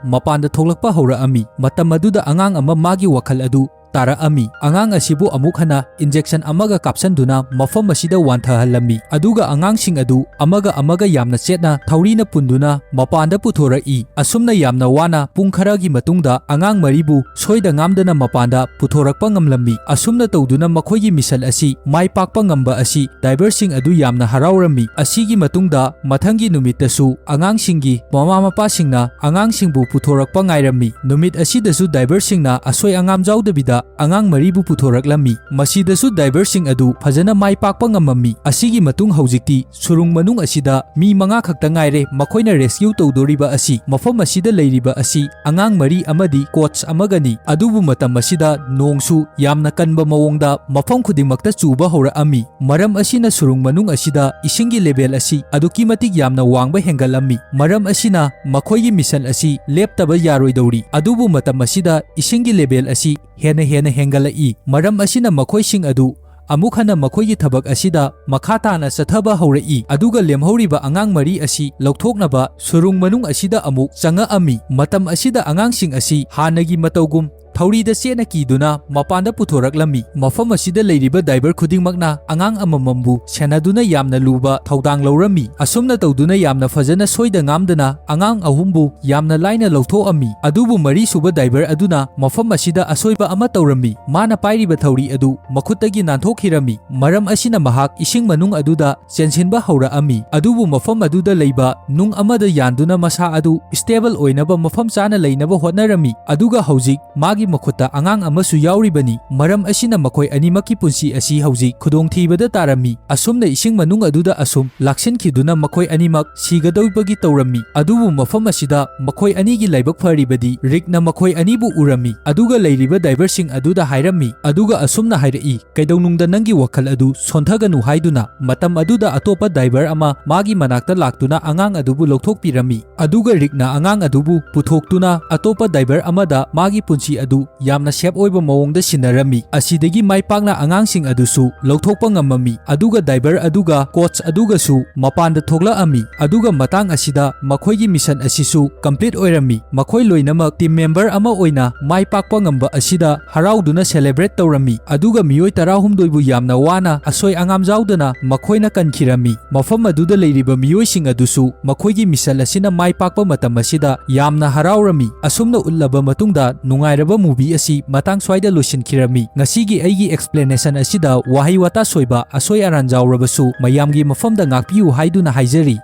ꯃꯄꯥꯟꯗ ꯊꯣꯛꯂꯛꯄ ꯍꯧꯔꯛꯑꯝꯃꯤ꯫ ꯃꯇꯝ ꯑꯗꯨꯗ ꯑꯉꯥꯡ ꯑꯃ ꯃꯥꯒꯤ ꯋꯥꯈꯜ ꯑꯗꯨ ꯇꯥꯔꯛꯑꯝꯃꯤ꯫ ꯑꯉꯥꯡ ꯑꯁꯤꯕꯨ ꯑꯃꯨꯛ ꯍꯟꯅ injection ꯑꯃꯒ ꯀꯥꯞꯁꯟꯗꯨꯅ ꯃꯐꯝ ꯑꯁꯤꯗ ꯋꯥꯟꯊꯍꯜꯂꯝꯃꯤ꯫ ꯑꯗꯨꯒ ꯑꯉꯥꯡꯁꯤꯡ ꯑꯗꯨ ꯑꯃꯒ ꯑꯃꯒ ꯌꯥꯝꯅ ꯆꯦꯠꯅ ꯊꯧꯔꯤꯅ ꯄꯨꯟꯗꯨꯅ ꯃꯄꯥꯟꯗ ꯄꯨꯊꯣꯔꯛꯏ꯫ ꯑꯁꯨꯝꯅ ꯌꯥꯝꯅ ꯋꯥꯅ ꯄꯨꯡ ꯈꯔꯒꯤ ꯃꯇꯨꯡꯗ ꯑꯉꯥꯡ ꯃꯔꯤꯕꯨ ꯁꯣꯏꯗ ꯉꯥꯝꯗꯅ ꯃꯄꯥꯟꯗ ꯄꯨꯊꯣꯔꯛꯄ ꯉꯝꯂꯝꯃꯤ꯫ ꯑꯁꯨꯝꯅ ꯇꯧꯗꯨꯅ ꯃꯈꯣꯏꯒꯤ mission ꯑꯁꯤ ꯃꯥꯏ ꯄꯥꯛꯄ ꯉꯝꯕ ꯑꯁꯤ diverꯁꯤꯡ ꯑꯗꯨ ꯌꯥꯝꯅ ꯍꯔꯥꯎꯔꯝꯃꯤ꯫ ꯑꯁꯤꯒꯤ ꯃꯇꯨꯡꯗ ꯃꯊꯪꯒꯤ ꯅꯨꯃꯤꯠꯇꯁꯨ ꯑꯉꯥꯡꯁꯤꯡꯒꯤ ꯃꯃꯥ ꯃꯄꯥꯁꯤꯡꯅ ꯑꯉꯥꯡꯁꯤꯡꯕꯨ ꯄꯨꯊꯣꯔꯛꯄ ꯉꯥꯏꯔꯝꯃꯤ꯫ ꯅꯨꯃꯤꯠ ꯑꯁꯤꯗꯁꯨ diverꯁꯤꯡꯅ ꯑꯁꯣꯏ ꯑꯉꯥꯝ ꯌꯥꯎꯗꯕꯤꯗ ꯑꯉꯥꯡ ꯃꯔꯤꯕꯨ ꯄꯨꯊꯣꯔꯛꯂꯝꯃꯤ꯫ ꯃꯁꯤꯗꯁꯨ diverꯁꯤꯡ ꯑꯗꯨ ꯐꯖꯅ ꯃꯥꯏ ꯄꯥꯛꯄ ꯉꯝꯃꯝꯃꯤ꯫ ꯑꯁꯤꯒꯤ ꯃꯇꯨꯡ ꯍꯧꯖꯤꯛꯇꯤ ꯁꯨꯔꯨꯡ ꯃꯅꯨꯡ ꯑꯁꯤꯗ ꯃꯤ ꯃꯉꯥ ꯈꯛꯇ ꯉꯥꯏꯔꯦ꯫ ꯃꯈꯣꯏꯅ rescue ꯇꯧꯗꯣꯔꯤꯕ ꯑꯁꯤ ꯃꯐꯝ ꯑꯁꯤꯗ ꯂꯩꯔꯤꯕ ꯑꯁꯤ ꯑꯉꯥꯡ ꯃꯔꯤ ꯑꯃꯗꯤ coach ꯑꯃꯒꯅꯤ꯫ ꯑꯗꯨꯕꯨ ꯃꯇꯝ ꯑꯁꯤꯗ ꯅꯣꯡꯁꯨ ꯌꯥꯝꯅ ꯀꯟꯕ ꯃꯑꯣꯡꯗ ꯃꯐꯝ ꯈꯨꯗꯤꯡꯃꯛꯇ ꯆꯨꯕ ꯍꯧꯔꯛꯑꯝꯃꯤ꯫ ꯃꯔꯝ ꯑꯁꯤꯅ ꯁꯨꯔꯨꯡ ꯃꯅꯨꯡ ꯑꯁꯤꯗ ꯏꯁꯤꯡꯒꯤ level ꯑꯁꯤ ꯑꯗꯨꯛꯀꯤ ꯃꯇꯤꯛ ꯌꯥꯝꯅ ꯋꯥꯡꯕ ꯍꯦꯟꯒꯠꯂꯝꯃꯤ꯫ ꯃꯔꯝ ꯑꯁꯤꯅ ꯃꯈꯣꯏꯒꯤ mission ꯑꯁꯤ ꯂꯦꯞꯇꯕ ꯌꯥꯔꯣꯏꯗꯧꯔꯤ꯫ ꯑꯗꯨꯕꯨ ꯃꯇꯝ ꯑꯁꯤꯗ ꯏꯁꯤꯡꯒꯤ level ꯑꯁꯤ ꯍꯦꯟꯅ ꯍꯦꯟꯅ ꯍꯦꯟꯒꯠꯂꯛꯏ꯫ ꯃꯔꯝ ꯑꯁꯤꯅ ꯃꯈꯣꯏꯁꯤꯡ ꯑꯗꯨ ꯑꯃꯨꯛ ꯍꯟꯅ ꯃꯈꯣꯏꯒꯤ ꯊꯕꯛ ꯑꯁꯤꯗ ꯃꯈꯥ ꯇꯥꯅ ꯆꯠꯊꯕ ꯍꯧꯔꯛꯏ꯫ ꯑꯗꯨꯒ ꯂꯦꯝꯍꯧꯔꯤꯕ ꯑꯉꯥꯡ ꯃꯔꯤ ꯑꯁꯤ ꯂꯧꯊꯣꯛꯅꯕ ꯁꯨꯔꯨꯡ ꯃꯅꯨꯡ ꯑꯁꯤꯗ ꯑꯃꯨꯛ ꯆꯪꯉꯛꯑꯝꯃꯤ꯫ ꯃꯇꯝ ꯑꯁꯤꯗ ꯑꯉꯥꯡꯁꯤꯡ ꯑꯁꯤ ꯍꯥꯟꯅꯒꯤ ꯃꯇꯧꯒꯨꯝ ꯊꯧꯔꯤꯗ ꯆꯦꯠꯅ ꯀꯤꯗꯨꯅ ꯃꯄꯥꯟꯗ ꯄꯨꯊꯣꯔꯛꯂꯝꯃꯤ꯫ ꯃꯐꯝ ꯑꯁꯤꯗ ꯂꯩꯔꯤꯕ diver ꯈꯨꯗꯤꯡꯃꯛꯅ ꯑꯉꯥꯡ ꯑꯃꯃꯝꯕꯨ ꯁꯦꯟꯅꯗꯨꯅ ꯌꯥꯝꯅ ꯂꯨꯕ ꯊꯧꯗꯥꯡ ꯂꯧꯔꯝꯃꯤ꯫ ꯑꯁꯨꯝꯅ ꯇꯧꯗꯨꯅ ꯌꯥꯝꯅ ꯐꯖꯅ ꯁꯣꯏꯗ ꯉꯥꯝꯗꯅ ꯑꯉꯥꯡ ꯑꯍꯨꯝꯕꯨ ꯌꯥꯝꯅ ꯂꯥꯏꯅ ꯂꯧꯊꯣꯛꯑꯝꯃꯤ꯫ ꯑꯗꯨꯕꯨ ꯃꯔꯤꯁꯨꯕ diver ꯑꯗꯨꯅ ꯃꯐꯝ ꯑꯁꯤꯗ ꯑꯁꯣꯏꯕ ꯑꯃ ꯇꯧꯔꯝꯃꯤ꯫ ꯃꯥꯅ ꯄꯥꯏꯔꯤꯕ ꯊꯧꯔꯤ ꯑꯗꯨ ꯃꯈꯨꯠꯇꯒꯤ ꯅꯥꯟꯊꯣꯛꯈꯤꯔꯝꯃꯤ꯫ ꯃꯔꯝ ꯑꯁꯤꯅ ꯃꯍꯥꯛ ꯏꯁꯤꯡ ꯃꯅꯨꯡ ꯑꯗꯨꯗ ꯆꯦꯟꯁꯤꯟꯕ ꯍꯧꯔꯛꯑꯝꯃꯤ꯫ ꯑꯗꯨꯕꯨ ꯃꯐꯝ ꯑꯗꯨꯗ ꯂꯩꯕ ꯅꯨꯡ ꯑꯃꯗ ꯌꯥꯟꯗꯨꯅ ꯃꯁꯥ ꯑꯗꯨ stable ꯑꯣꯏꯅꯕ ꯃꯐꯝ ꯆꯥꯅ ꯂꯩꯅꯕ ꯍꯣꯠꯅꯔꯝꯃꯤ꯫ ꯑꯗꯨꯒ ꯍꯧꯖꯤꯛ ꯃꯥꯒꯤ ꯃꯈꯨꯠꯇ ꯑꯉꯥꯡ ꯑꯃꯁꯨ ꯌꯥꯎꯔꯤꯕꯅꯤ꯫ ꯃꯔꯝ ꯑꯁꯤꯅ ꯃꯈꯣꯏ ꯑꯅꯤꯃꯛꯀꯤ ꯄꯨꯟꯁꯤ ꯑꯁꯤ ꯍꯧꯖꯤꯛ ꯈꯨꯗꯣꯡꯊꯤꯕꯗ ꯇꯥꯔꯝꯃꯤ꯫ ꯑꯁꯨꯝꯅ ꯏꯁꯤꯡ ꯃꯅꯨꯡ ꯑꯗꯨꯗ ꯑꯁꯨꯝ ꯂꯥꯛꯁꯤꯟꯈꯤꯗꯨꯅ ꯃꯈꯣꯏ ꯑꯅꯤꯃꯛ ꯁꯤꯒꯗꯧꯕꯒꯤ ꯇꯧꯔꯝꯃꯤ꯫ ꯑꯗꯨꯕꯨ ꯃꯐꯝ ꯑꯁꯤꯗ ꯃꯈꯣꯏ ꯑꯅꯤꯒꯤ ꯂꯥꯏꯕꯛ ꯐꯔꯤꯕꯗꯤ ꯔꯤꯛꯅ ꯃꯈꯣꯏ ꯑꯅꯤꯕꯨ ꯎꯔꯝꯃꯤ, ꯑꯗꯨꯒ ꯂꯩꯔꯤꯕ ꯗꯥꯏꯚꯔꯁꯤꯡ ꯑꯗꯨꯗ ꯍꯥꯏꯔꯝꯃꯤ, ꯑꯗꯨꯒ ꯑꯁꯨꯝꯅ ꯍꯥꯏꯔꯛꯏ, "ꯀꯩꯗꯧꯅꯨꯡꯗ ꯅꯪꯒꯤ ꯋꯥꯈꯜ ꯑꯗꯨ ꯁꯣꯟꯊꯒꯅꯨ" ꯍꯥꯏꯗꯨꯅ꯫ ꯃꯇꯝ ꯑꯗꯨꯗ ꯑꯇꯣꯞꯄ ꯗꯥꯏꯚꯔ ꯑꯃ ꯃꯥꯒꯤ ꯃꯅꯥꯛꯇ ꯂꯥꯛꯇꯨꯅ ꯑꯉꯥꯡ ꯑꯗꯨꯕꯨ ꯂꯧꯊꯣꯛꯄꯤꯔꯝꯃꯤ꯫ ꯑꯗꯨꯒ ꯔꯤꯛꯅ ꯑꯉꯥꯡ ꯑꯗꯨꯕꯨ ꯄꯨꯊꯣꯛꯇꯨꯅ ꯑꯇꯣꯞꯄ ꯗꯥꯏꯚꯔ ꯑꯃꯗ ꯃꯥꯒꯤ ꯄꯨꯟꯁꯤ ꯑꯗꯨ ꯌꯥꯝꯅ ꯁꯦꯐ ꯑꯣꯏꯕ ꯃꯑꯣꯡꯗ ꯁꯤꯟꯅꯔꯝꯃꯤ꯫ ꯑꯁꯤꯗꯒꯤ ꯃꯥꯏ ꯄꯥꯛꯅ ꯑꯉꯥꯡꯁꯤꯡ ꯑꯗꯨꯁꯨ ꯂꯧꯊꯣꯛꯄ ꯉꯝꯃꯝꯃꯤ꯫ ꯑꯗꯨꯒ ꯗꯥꯏꯚꯔ ꯑꯗꯨꯒ ꯀꯣꯆ ꯑꯗꯨꯒꯁꯨ ꯃꯄꯥꯟꯗ ꯊꯣꯛꯂꯛꯑꯝꯃꯤ꯫ ꯑꯗꯨꯒ ꯃꯇꯥꯡ ꯑꯁꯤꯗ ꯃꯈꯣꯏꯒꯤ ꯃꯤꯁꯟ ꯑꯁꯤꯁꯨ ꯀꯝꯄ꯭ꯂꯤꯠ ꯑꯣꯏꯔꯝꯃꯤ꯫ ꯃꯈꯣꯏ ꯂꯣꯏꯅꯃꯛ ꯇꯤꯝ ꯃꯦꯝꯕꯔ ꯑꯃ ꯑꯣꯏꯅ ꯃꯥꯏ ꯄꯥꯛꯄ ꯉꯝꯕ ꯑꯁꯤꯗ ꯍꯔꯥꯎꯗꯨꯅ ꯁꯦꯂꯦꯕ꯭ꯔꯦꯠ ꯇꯧꯔꯝꯃꯤ꯫ ꯑꯗꯨꯒ ꯃꯤꯑꯣꯏ ꯇꯔꯥꯍꯨꯝꯗꯣꯏꯕꯨ ꯌꯥꯝꯅ ꯋꯥꯅ ꯑꯁꯣꯏ ꯑꯉꯥꯝ ꯌꯥꯎꯗꯅ ꯃꯈꯣꯏꯅ ꯀꯟꯈꯤꯔꯝꯃꯤ꯫ ꯃꯐꯝ ꯑꯗꯨꯗ ꯂꯩꯔꯤꯕ ꯃꯤꯑꯣꯏꯁꯤꯡ ꯑꯗꯨꯁꯨ ꯃꯈꯣꯏꯒꯤ ꯃꯤꯁꯟ ꯑꯁꯤꯅ ꯃꯥꯏ ꯄꯥꯛꯄ ꯃꯇꯝ ꯑꯁꯤꯗ ꯌꯥꯝꯅ ꯍꯔꯥꯎꯔꯝꯃꯤ꯫ ꯑꯁꯨꯝꯅ ꯎꯠꯂꯕ ꯃꯇꯨꯡꯗ ꯅꯨꯡꯉꯥꯏꯔꯕ ꯃꯨꯚꯤ ꯑꯁꯤ ꯃꯇꯥꯡ ꯁ꯭ꯋꯥꯏꯗ ꯂꯣꯏꯁꯤꯟꯈꯤꯔꯝꯃꯤ꯫ ꯉꯁꯤꯒꯤ ꯑꯩꯒꯤ ꯑꯦꯛꯁꯄ꯭ꯂꯦꯅꯦꯁꯟ ꯑꯁꯤꯗ ꯋꯥꯍꯩ ꯋꯥꯇꯥ ꯁꯣꯏꯕ, ꯑꯁꯣꯏ ꯑꯔꯥꯟ ꯌꯥꯎꯔꯕꯁꯨ ꯃꯌꯥꯝꯒꯤ ꯃꯐꯝꯗ ꯉꯥꯛꯄꯤꯌꯨ ꯍꯥꯏꯗꯨꯅ ꯍꯥꯏꯖꯔꯤ꯫